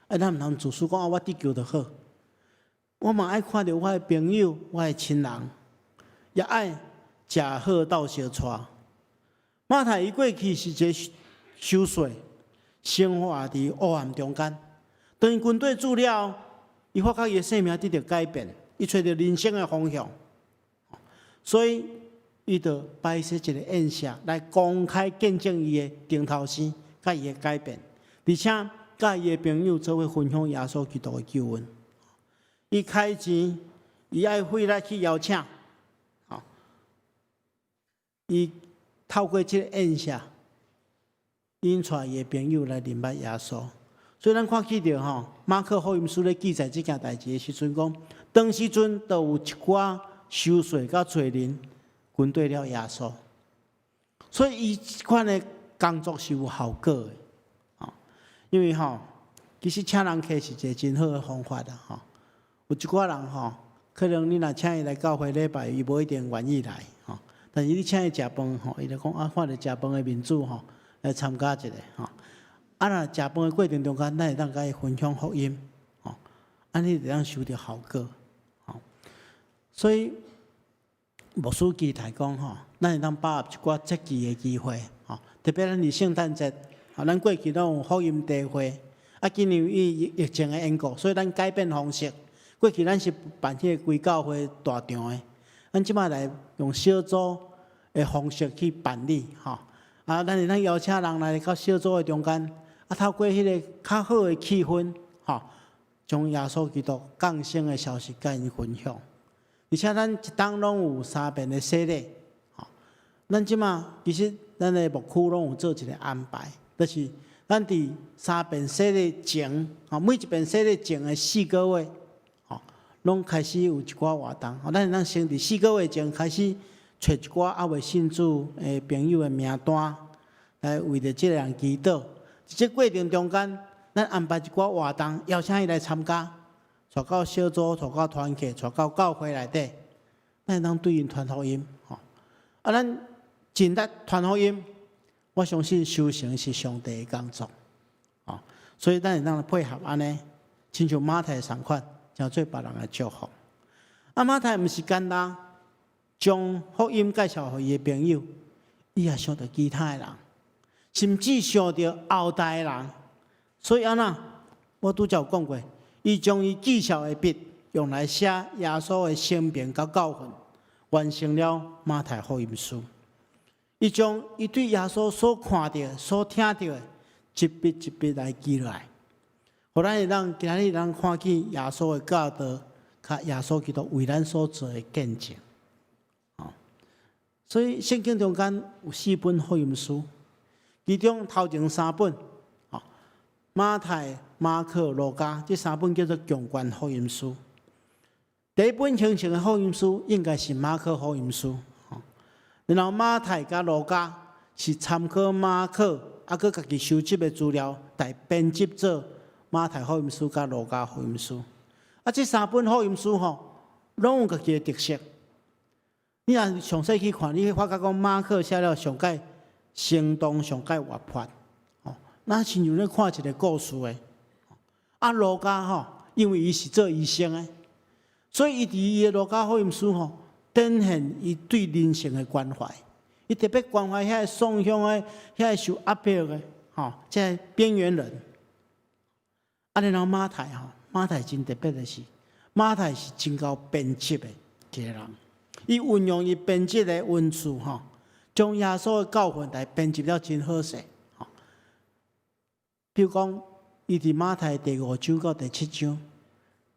啊，咱毋通自私講啊，我得救就好。我嘛愛看著我的朋友、我的親人，也愛食好鬥相帶。馬太伊過去是一个收稅，生活佇黑暗中間。當伊跟綴主了後，伊發覺伊的生命得著改變，伊揣著人生的方向，所以伊就擺設一個宴席來公開見證伊的重頭生，佮伊的改變，而且佮伊的朋友做伙分享耶穌基督的救恩。伊開錢，伊愛費力去邀請，伊透過這个宴席，引帶伊的朋友來認捌耶穌。所以咱看見著吼，馬可福音書咧記載這件代誌的時陣，講當時陣就有一寡收稅佮罪人跟綴了耶穌，所以伊這款的工作是有效果的，吼。因為吼，其實請人客是一个真好的方法啦，吼。有一寡人吼，可能你若請伊來教會禮拜，伊無一定願意來，吼。但是你請伊食飯吼，伊就講啊，看著食飯的面子吼，來參加一下吼。啊，若食飯的過程中間，咱會當佮伊分享福音，吼，按呢就會當收著效果，吼。所以牧師期待講吼，咱會當把握一寡節期的機會，吼，特別咱佇聖誕節，吼，咱過去攏有福音茶會，啊，今年因為疫情的緣故，所以咱改變方式。過去咱是辦彼个規教會大場的，咱這擺來用小組的方式去辦理，吼。啊，咱會當邀請人來到小組的中間，啊，透過彼个較好的氣氛，吼，將耶穌基督降生的消息佮𪜶分享。而且咱一冬攏有三遍的洗禮，吼。咱這馬其實咱的牧區攏有做一个安排，就是咱佇三遍洗禮前，吼，每一遍洗禮前的4個月，吼，攏開始有一寡活動。吼，咱會當先佇四個月前開始揣一寡猶未信主的朋友的名單，來為著這个人祈禱。佇這過程中間，咱安排一寡活動，邀請伊來參加，帶到小組，帶到團契，帶到教會內底，咱會當對𪜶傳福音。吼，啊，咱盡力傳福音，我相信收成是上帝的工作。吼，所以咱會當來配合按呢，親像馬太仝款，成做別人的祝福。啊，馬太毋是干焦將福音介紹予伊的朋友，伊也想著其他的人，甚至想著後代的人。所以按怎？我拄才有講過，伊將伊記數的筆用來寫耶穌的生平佮教訓，完成了馬太福音書。伊將伊對耶穌所看著、所聽著的，一筆一筆來記落來，予咱會當今仔日咱看見耶穌的教導，佮耶穌基督為咱所做的見證。所以聖經中間有四本福音書，其中頭前三本，馬太、馬可、路加這三本叫做共關福音書。第一本形成的福音書應該是馬可福音書。然後馬太佮路加是參考馬可，啊，閣家己收集的資料來編輯做馬太福音書佮路加福音書。啊，這三本福音書吼，攏有家己的特色。你若詳細去看，你會發覺講馬可寫了上蓋生動、上蓋活潑，吼，那親像咧看一個故事的。啊，路加吼，因為伊是做醫生的，所以伊佇伊的路加福音書吼，展現伊對人性的關懷。伊特別關懷遐个喪鄉的、遐个受壓迫的，吼，這个邊緣人。啊，然後馬太吼，馬太真特別的是，馬太是真𠢕編輯的一個人。伊運用伊編輯的文字吼，將耶穌的教訓來編輯了真好勢。吼，比如講，伊佇馬太第五章到第七章，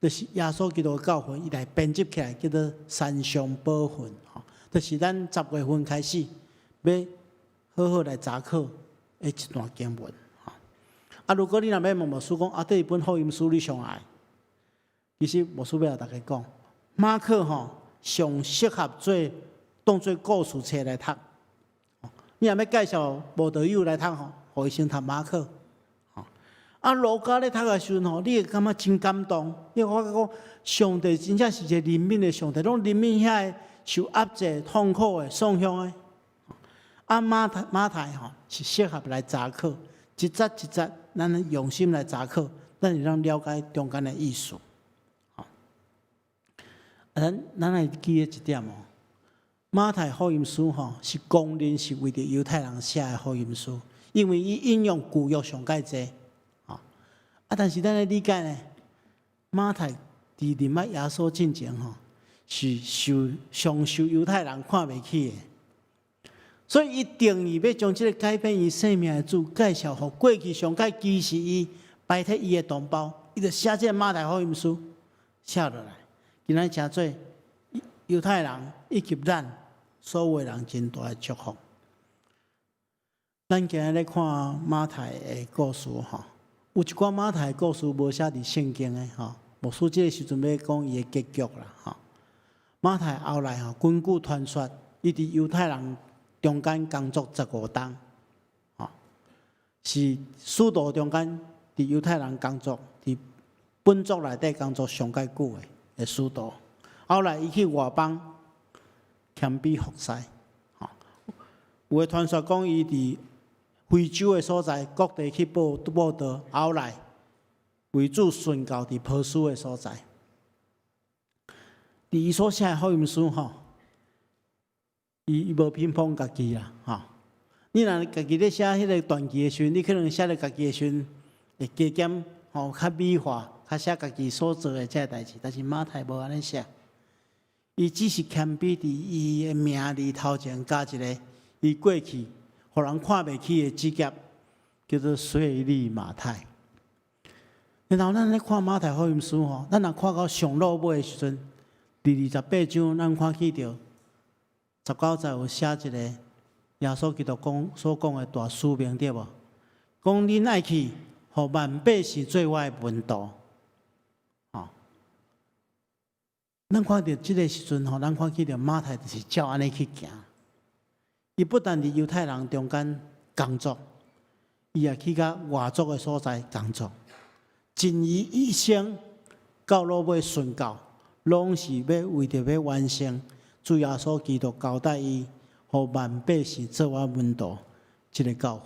就是耶穌基督的教訓，伊來編輯起來叫做山上寶訓。吼，就是咱10月份開始欲好好來查考的一段經文。吼，啊，如果你若欲問牧師講，啊，佗一本福音書你上愛？其實牧師欲共大家講，馬可吼上適合做當做故事冊來讀。你若欲介紹無道友來讀吼，予伊先讀馬可。啊，路加咧讀的時陣吼，你會感覺真感動。你會發覺講，上帝真正是一個憐憫的上帝，攏憐憫遐个受壓制、痛苦的、喪鄉的。啊，馬太吼是適合來查考，一節一節，咱用心來查考，咱會當了解中間的意思。啊，咱來記得一點哦，馬太福音書吼是公認是為著猶太人寫的福音書，因為伊引用舊約上蓋濟。啊，但是咱來理解呢，馬太佇認捌耶穌進前吼，是受上受猶太人看袂起的，所以伊定意欲將這个改變伊生命的主介紹予過去上蓋歧視伊、排斥伊的同胞，伊就寫這个馬太福音書寫落來，今仔成做猶太人以及咱所有的人真大的祝福。咱今日咧看馬太的故事吼。有一寡馬太的故事無寫佇聖經的吼，牧師這个時陣欲講伊的結局啦吼。馬太後來吼，根據傳說，伊佇猶太人中間工作15冬，吼，是使徒中間佇猶太人工作，佇本族內底工作上蓋久的使徒。後來伊去外邦謙卑服侍，吼。有的傳說講伊佇非洲的所在，各地去佈佈道，後來為主殉教佇波斯的所在。佇伊所寫的福音書吼，伊無評判家己啦，吼。你若家己咧寫彼个傳記的時陣，你可能寫咧家己的時陣會加減吼較美化，較寫家己所做的這个代誌。但是馬太無按呢寫，伊只是謙卑佇伊的名字頭前加一个伊過去予人看袂起的職業，叫做稅吏馬太。然後咱咧看馬太福音書吼，咱若看到上落尾的時陣，第28章，咱看起著19節有寫一个耶穌基督講所講的大使命對無？講恁愛去，予萬百姓做我的門徒。吼，咱看著這个時陣吼，咱看起著馬太就是照按呢去行。伊不但佇猶太人中間工作，伊也去到外族的所在工作。盡伊一生到落尾殉教，攏是欲為著欲完成主耶穌基督交代伊，予萬百姓做我門徒這个教訓。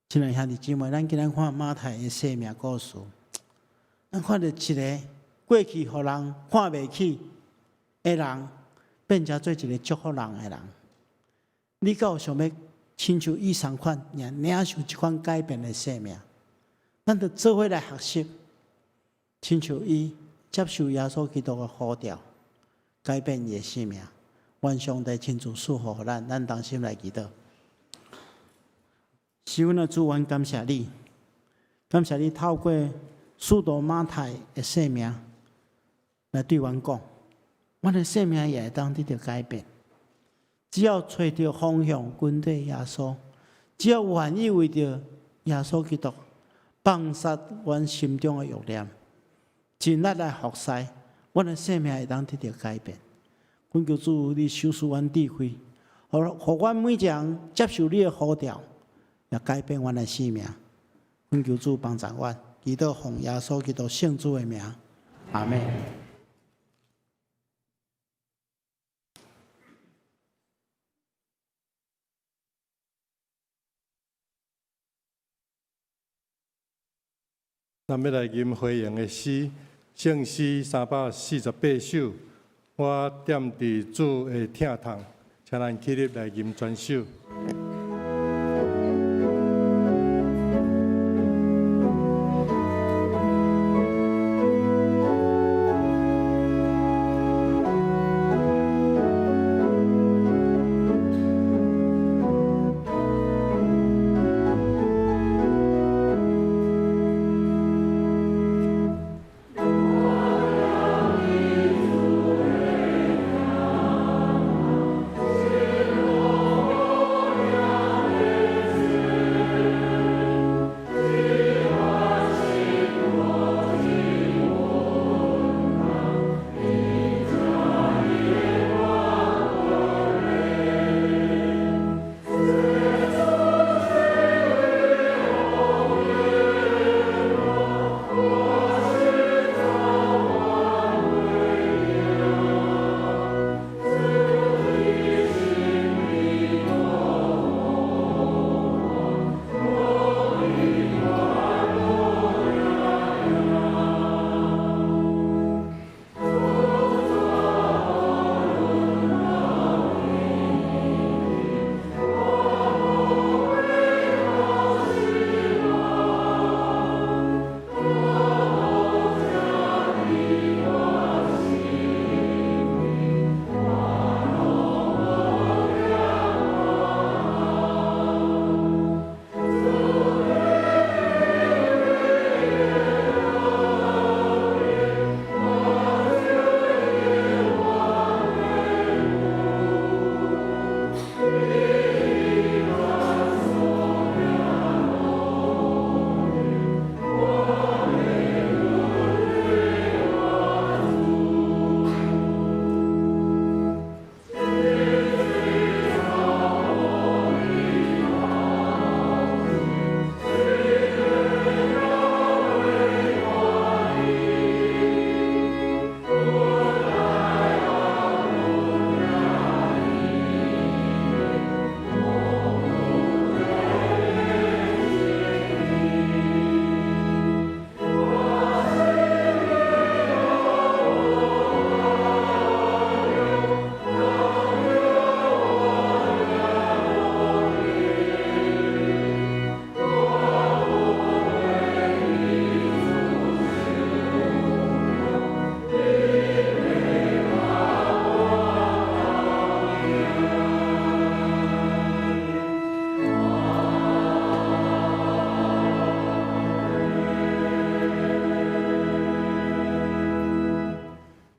親愛兄弟姊妹，咱今仔看馬太的生命故事，咱看著一个過去予人看袂起的人，變成做一个祝福人的人。你敢有想欲親像伊仝款，領受這款改變的生命？咱著做伙來學習，親像伊接受耶穌基督的呼召，改變伊的生命。願上帝親自賜福予咱，咱同心來祈禱。是阮的主，阮感謝你，感謝你透過使徒馬太的生命來對阮講，阮的生命也會當得著改變。只要揣著方向，跟綴耶穌；只要願意為著耶穌基督放殺阮心中的欲念，盡力來服侍，阮的生命會當得著改變。懇求主，你賞賜阮智慧，予予阮每一个人接受你的呼召，也改變阮的生命。懇求主幫助阮，祈禱奉耶穌基督聖子的名，阿們。咱欲來吟回應的詩，聖詩348首，我踮佇主的疼痛，請咱起立來吟全首。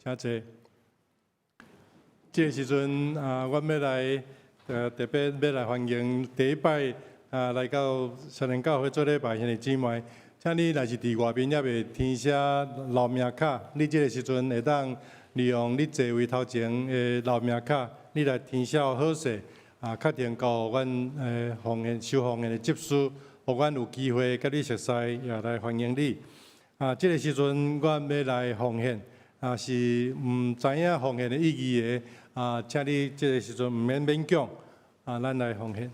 請坐。這個時陣啊，阮欲來特別欲來歡迎第一擺啊來到少年教會做禮拜兄弟姊妹。請你若是佇外面猶未填寫留名卡，你這個時陣會當利用你座位頭前的留名卡，你來填寫好勢啊，確定交予阮奉獻收奉獻的執事，予阮有機會佮你熟似，也來歡迎你。啊，這個時陣阮欲來奉獻。啊，是毋知影奉獻的意義的，啊，請你這個時陣毋免勉強，啊，咱來奉獻。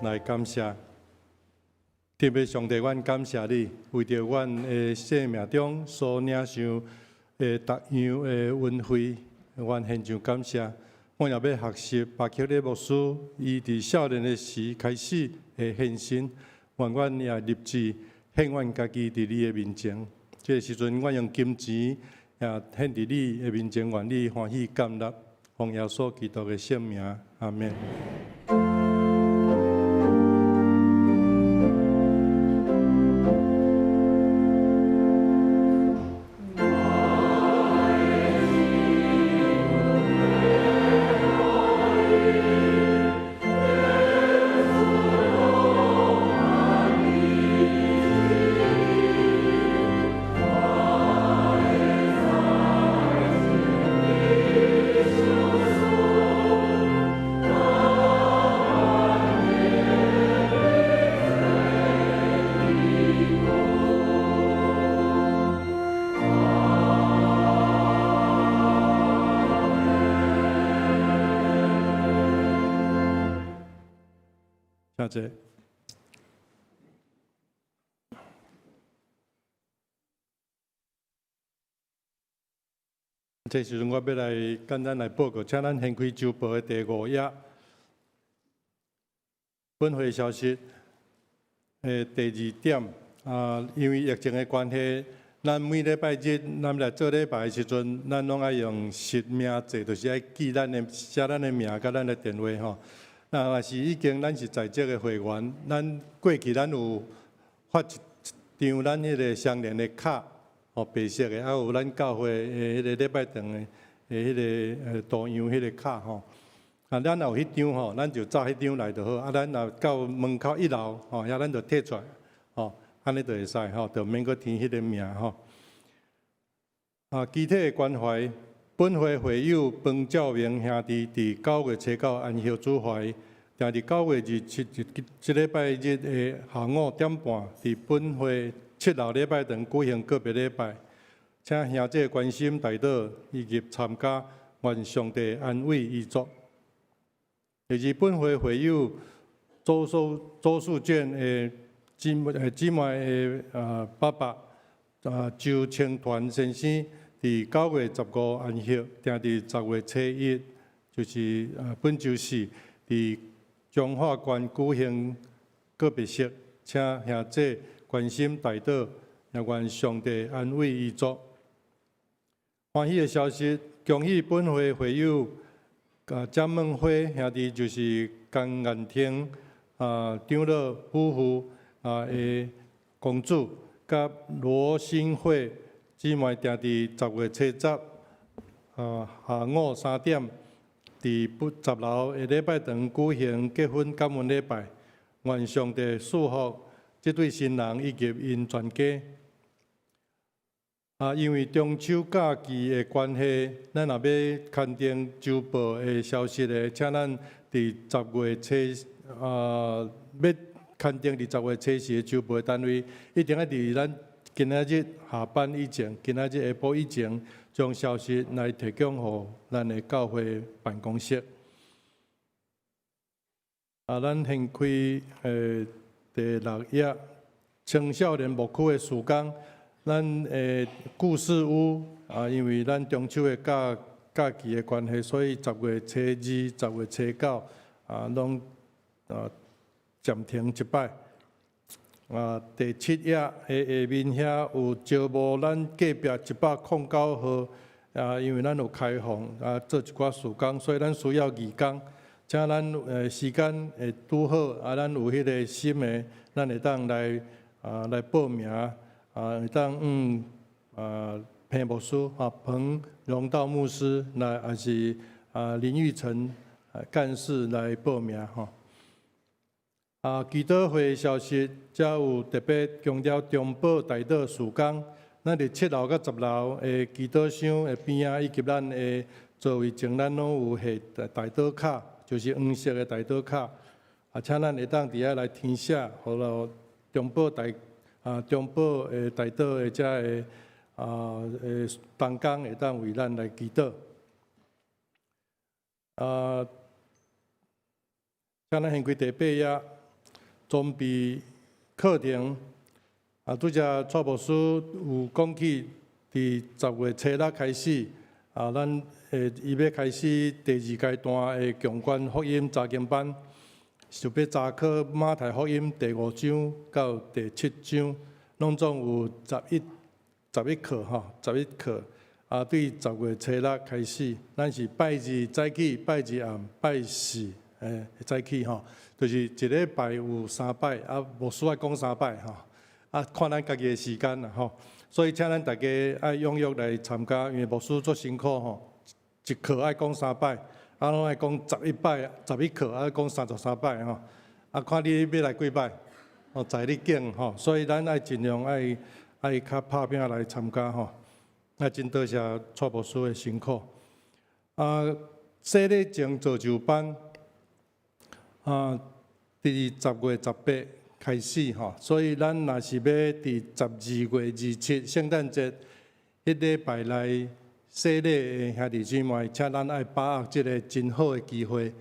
來感謝。特別上帝，阮感謝你，為著阮的生命中所領受的逐樣的恩惠，阮獻上感謝。我也欲學習巴克禮牧師，伊佇少年的時開始的獻身，願阮也立志獻阮家己佇你的面前。這个時陣，阮用金錢也獻佇你的面前，願你歡喜接納，奉耶穌基督的聖名，阿們。請坐。這時陣我欲來簡單來報告，請咱掀開週報的第五頁。本會消息的第二點啊，因為疫情的關係，咱每禮拜日咱來做禮拜的時陣，咱攏愛用實名制，就是愛記咱的寫咱的名佮咱的電話吼。那若是已經咱是在職的會員，咱過去咱有發一張咱彼个相連的卡，吼白色的，啊有咱教會的彼个禮拜堂的彼个圖樣彼个卡吼。啊，咱若有彼張吼，咱就紮彼張來就好。啊，咱若到門口一樓吼，遐咱就提出來，吼，按呢就會使吼，就免閣填彼个名吼。啊，肢體的關懷，本會會友彭兆明兄弟佇9月初9安息主懷，定佇9月27日這禮拜日的下午點半，佇本會七樓禮拜堂舉行告別禮拜，請兄弟關心代禱以及參加，願上帝安慰遺族。第二，本會會友周樹娟的姊妹的爸爸周清團先生，佇9月15安息，定佇10月初一，就是本週四，佇彰化縣舉行告別式，請兄弟關心代禱，也願上帝安慰遺族。歡喜的消息，恭喜本會會友蔣孟輝兄弟，就是江彦廷長老夫婦的公主，佮羅新慧姊妹，定佇10月初十下午3點，佇十樓的禮拜堂舉行結婚感恩禮拜，願上帝賜福這對新人以及𪜶全家。啊，因為中秋假期的關係，咱若欲刊登週報的消息的，請咱佇十月初欲刊登佇十月初四的週報的單位，一定愛佇咱今仔日下班以前，今仔日下晡以前，將消息來提供予咱的教會辦公室。啊，咱掀開第六頁，青少年牧區的事工，咱的故事屋啊，因為咱中秋的假期的關係，所以10月初二、10月初九啊，攏暫停一擺。啊，第七頁的下面遐有招募咱隔壁109號啊，因為咱有開放啊，做一寡事工，所以咱需要義工，請咱時間會拄好啊，咱有彼个心的，咱會當來啊來報名啊，會當彭牧師啊，彭榮道牧師來，還是林玉成幹事來報名吼。啊，祈禱會消息，遮有特別強調中保代禱事工。咱佇七樓佮十樓的祈禱箱的邊仔，以及咱的座位前，咱攏有下代禱卡，就是黃色的代禱卡。啊，請咱會當佇遐來填寫，予落中保的代禱的遮个同工會當為咱來祈禱。啊，請咱掀開第八頁。裝備課程。啊，拄才蔡牧師有講起，佇10月初六開始，啊，咱會伊欲開始第二階段的強觀福音查經班，就欲查考馬太福音第五章到第七章，攏總有11課吼，十一課。啊，對10月初六開始，咱是拜二早起，拜二暗，拜四早起吼，就是一禮拜有三擺，啊，牧師愛講三擺吼。啊，看咱家己的時間啦吼，所以請咱大家愛踴躍來參加，因為牧師足辛苦吼，一課愛講三擺，啊，攏愛講11擺，11課愛講33擺吼，啊，看你欲來幾擺，哦，在你揀吼，所以咱愛盡量愛較拍拚來參加吼，啊，真多謝蔡牧師的辛苦。啊，洗禮前造就班，啊，佇10月18開始吼，所以咱若是欲佇12月27聖誕節彼禮拜來洗禮的兄弟姊妹，請咱愛把握這个真好的機會，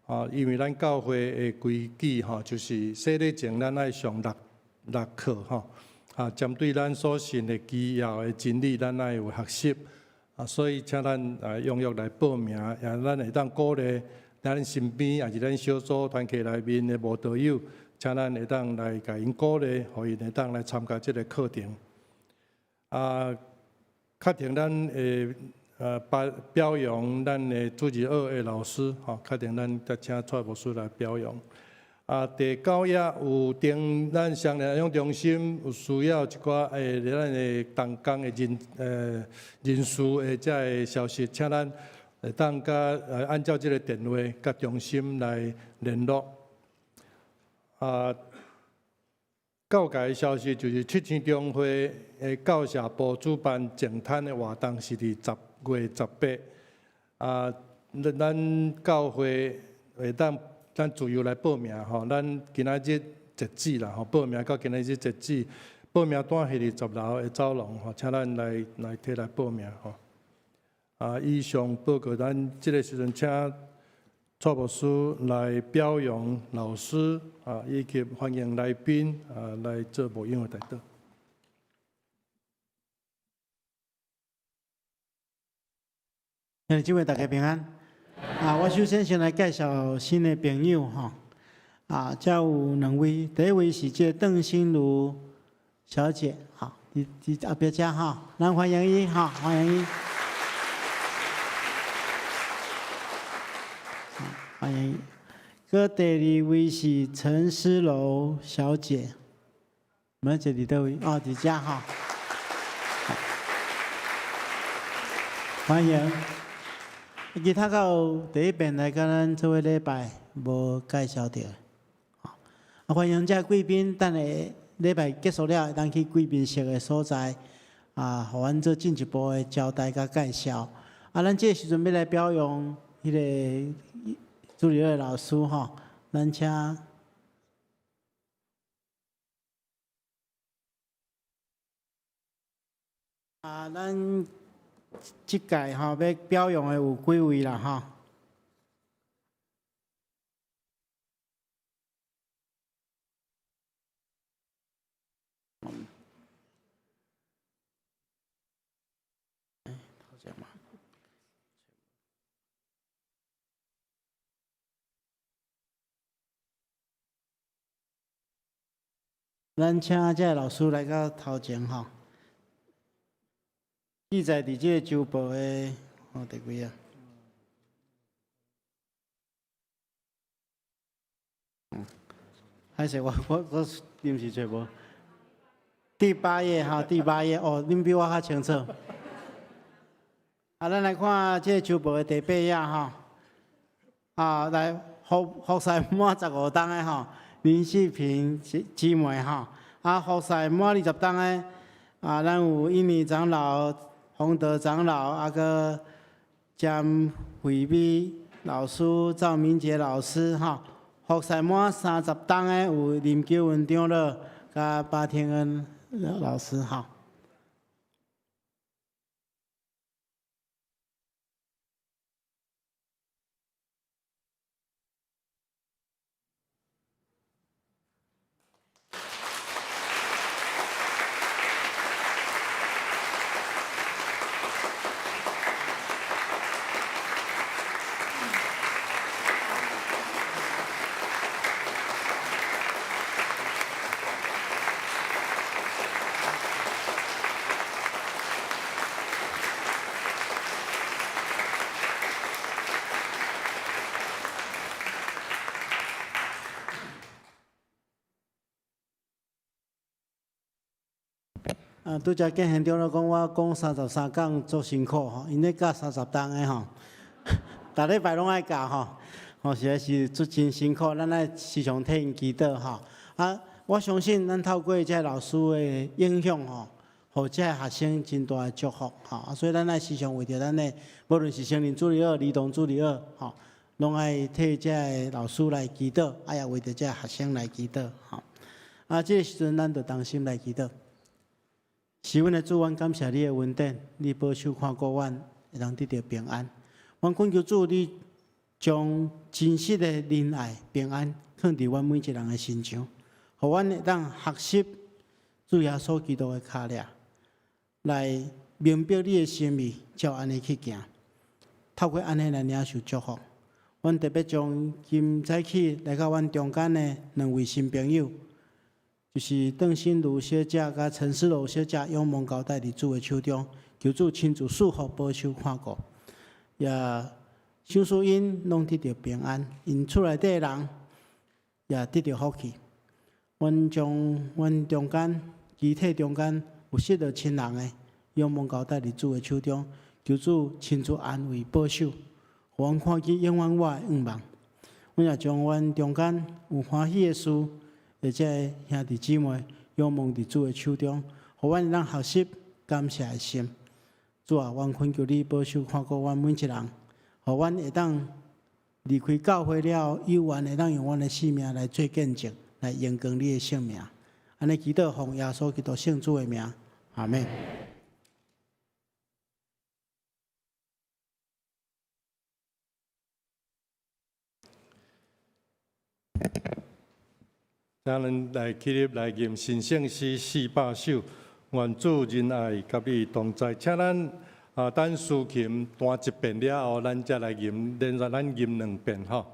啊，因為咱教會的規矩吼，就是洗禮前咱愛上六課吼，啊，針對咱所信的基要的真理，咱愛有學習，啊，所以請咱啊踴躍來報名，也咱會當鼓勵咱身邊，抑是咱小組團契內面的慕道友。請咱會當來共𪜶鼓勵，予𪜶會當來參加這个課程。啊，確定咱會把表揚咱的主日學的老師，吼，確定咱才請蔡牧師來表揚。啊，第九頁有訂咱雙連安養中心有需要一寡咱的同工的人事的這个消息，請咱會當佮按照這个電話佮中心來聯絡。啊，教界的消息就是七星中會的教社部主辦淨灘的活動是佇10月18。啊，咱教會會當咱自由來報名吼，咱今仔日截止啦吼，報名到今仔日截止，報名單係佇10樓的走廊吼，請咱來提來報名吼。啊，以上報告，咱這个時陣請蔡牧師來表揚老師啊，以及歡迎來賓啊來做牧養的代禱。兄弟姊妹大家平安。啊，我首先先來介紹新的朋友吼。啊，遮有兩位，第一位是這個鄧心如小姐，吼，佇後壁遮吼，咱歡迎伊，吼，歡迎伊。歡迎。閣第二位是陳思柔小姐，毋這佇佗位？哦，佇遮吼。歡迎。其他有第一遍來佮咱做伙禮拜，無介紹著。啊，歡迎遮貴賓，等下禮拜結束了，會當去貴賓室的所在，啊，予阮做進一步的交代佮介紹。啊，咱這个時陣欲來表揚彼个主日學老師吼，咱請啊，咱這屆吼欲表揚的有幾位啦吼。咱請這个老師來到頭前吼，記載佇這個週報的哦第幾頁？嗯，歹勢，我臨時揣無。第八頁哈，第八頁哦，恁比我較清楚。啊，咱來看這個週報的第八頁吼。啊，來服侍滿15冬的吼，林世平姊妹吼。啊，服侍滿20冬的，啊，咱有印尼長老、洪德長老，啊，閣詹惠美老師、趙明杰老師吼。服侍滿30冬的有林久文長老、佮巴天恩老師吼。啊，拄才建賢長老講我講33講足辛苦吼，𪜶咧教30冬的吼，逐禮拜攏愛教吼，吼實在是足真辛苦，咱愛時常替𪜶祈禱吼。啊，我相信咱透過這老師的影響吼，予這學生真大的祝福吼。所以咱愛時常為著咱的，無論是成人主日學、兒童主日學，吼，攏愛替這个老師來祈禱，啊也為著這學生來祈禱吼。啊，這个時陣咱就同心來祈禱。是阮的主，阮感謝你的恩典，你保守看顧阮，會當得著平安。阮懇求主，你將真實的仁愛、平安，放佇阮每一人的心上，予阮會當學習主耶穌基督的跤跡，來明白你的心意，照按呢去行。透過按呢來領受祝福。阮特別將今早起來到阮中間的兩位新朋友，就是鄧心如小姐佮陳思柔小姐，仰望交代佇主的手中，求主親自賜福保守看顧，也賞賜𪜶攏得著平安，𪜶厝內底的人也得著福氣。阮將阮中間肢體中間有失落親人的，仰望交代佇主的手中，求主親自安慰保守，予阮看見永遠我的願望。阮也將阮中間有歡喜的事，或者兄弟姊妹仰望佇主的手中，予阮會當學習感謝的心。主啊，阮懇求你保守看顧阮每一人，予阮會當離開教會了後，有緣會當用阮的性命來做見證，來榮光你的聖名。按呢祈禱奉耶穌基督聖主的名，阿們。請咱來起立來吟神聖詩400首，願主仁愛佮你同在。請咱啊，等司琴彈一遍了後，咱才來吟，連續咱吟兩遍吼。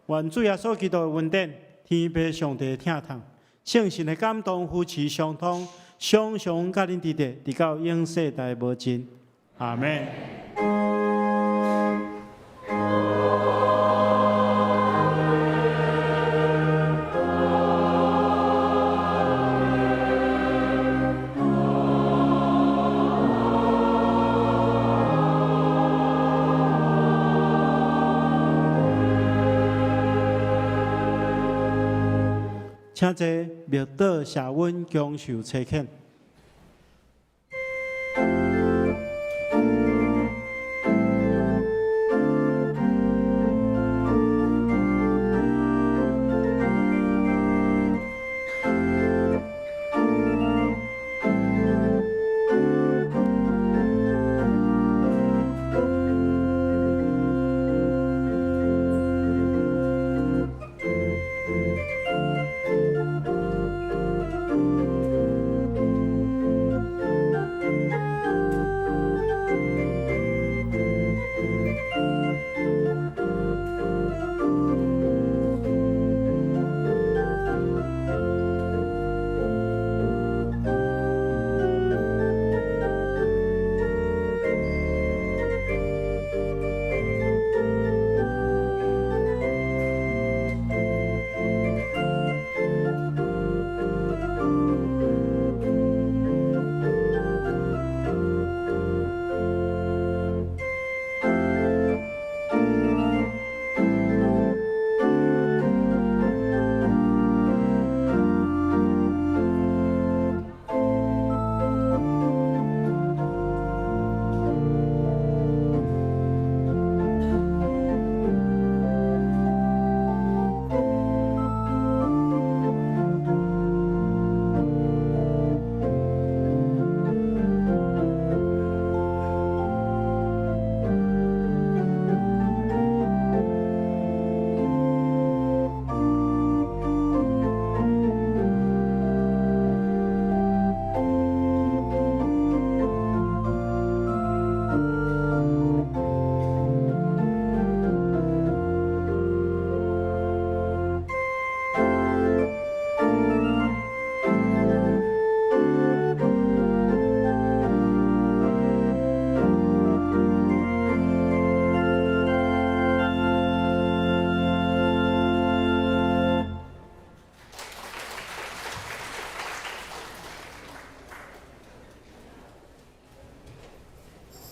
願主耶穌基督的恩典，天父上帝的疼痛，聖神的感動扶持相通，常常佮恁佇咧，直到永世代無盡。阿們。請坐默禱赦阮，恭受差遣。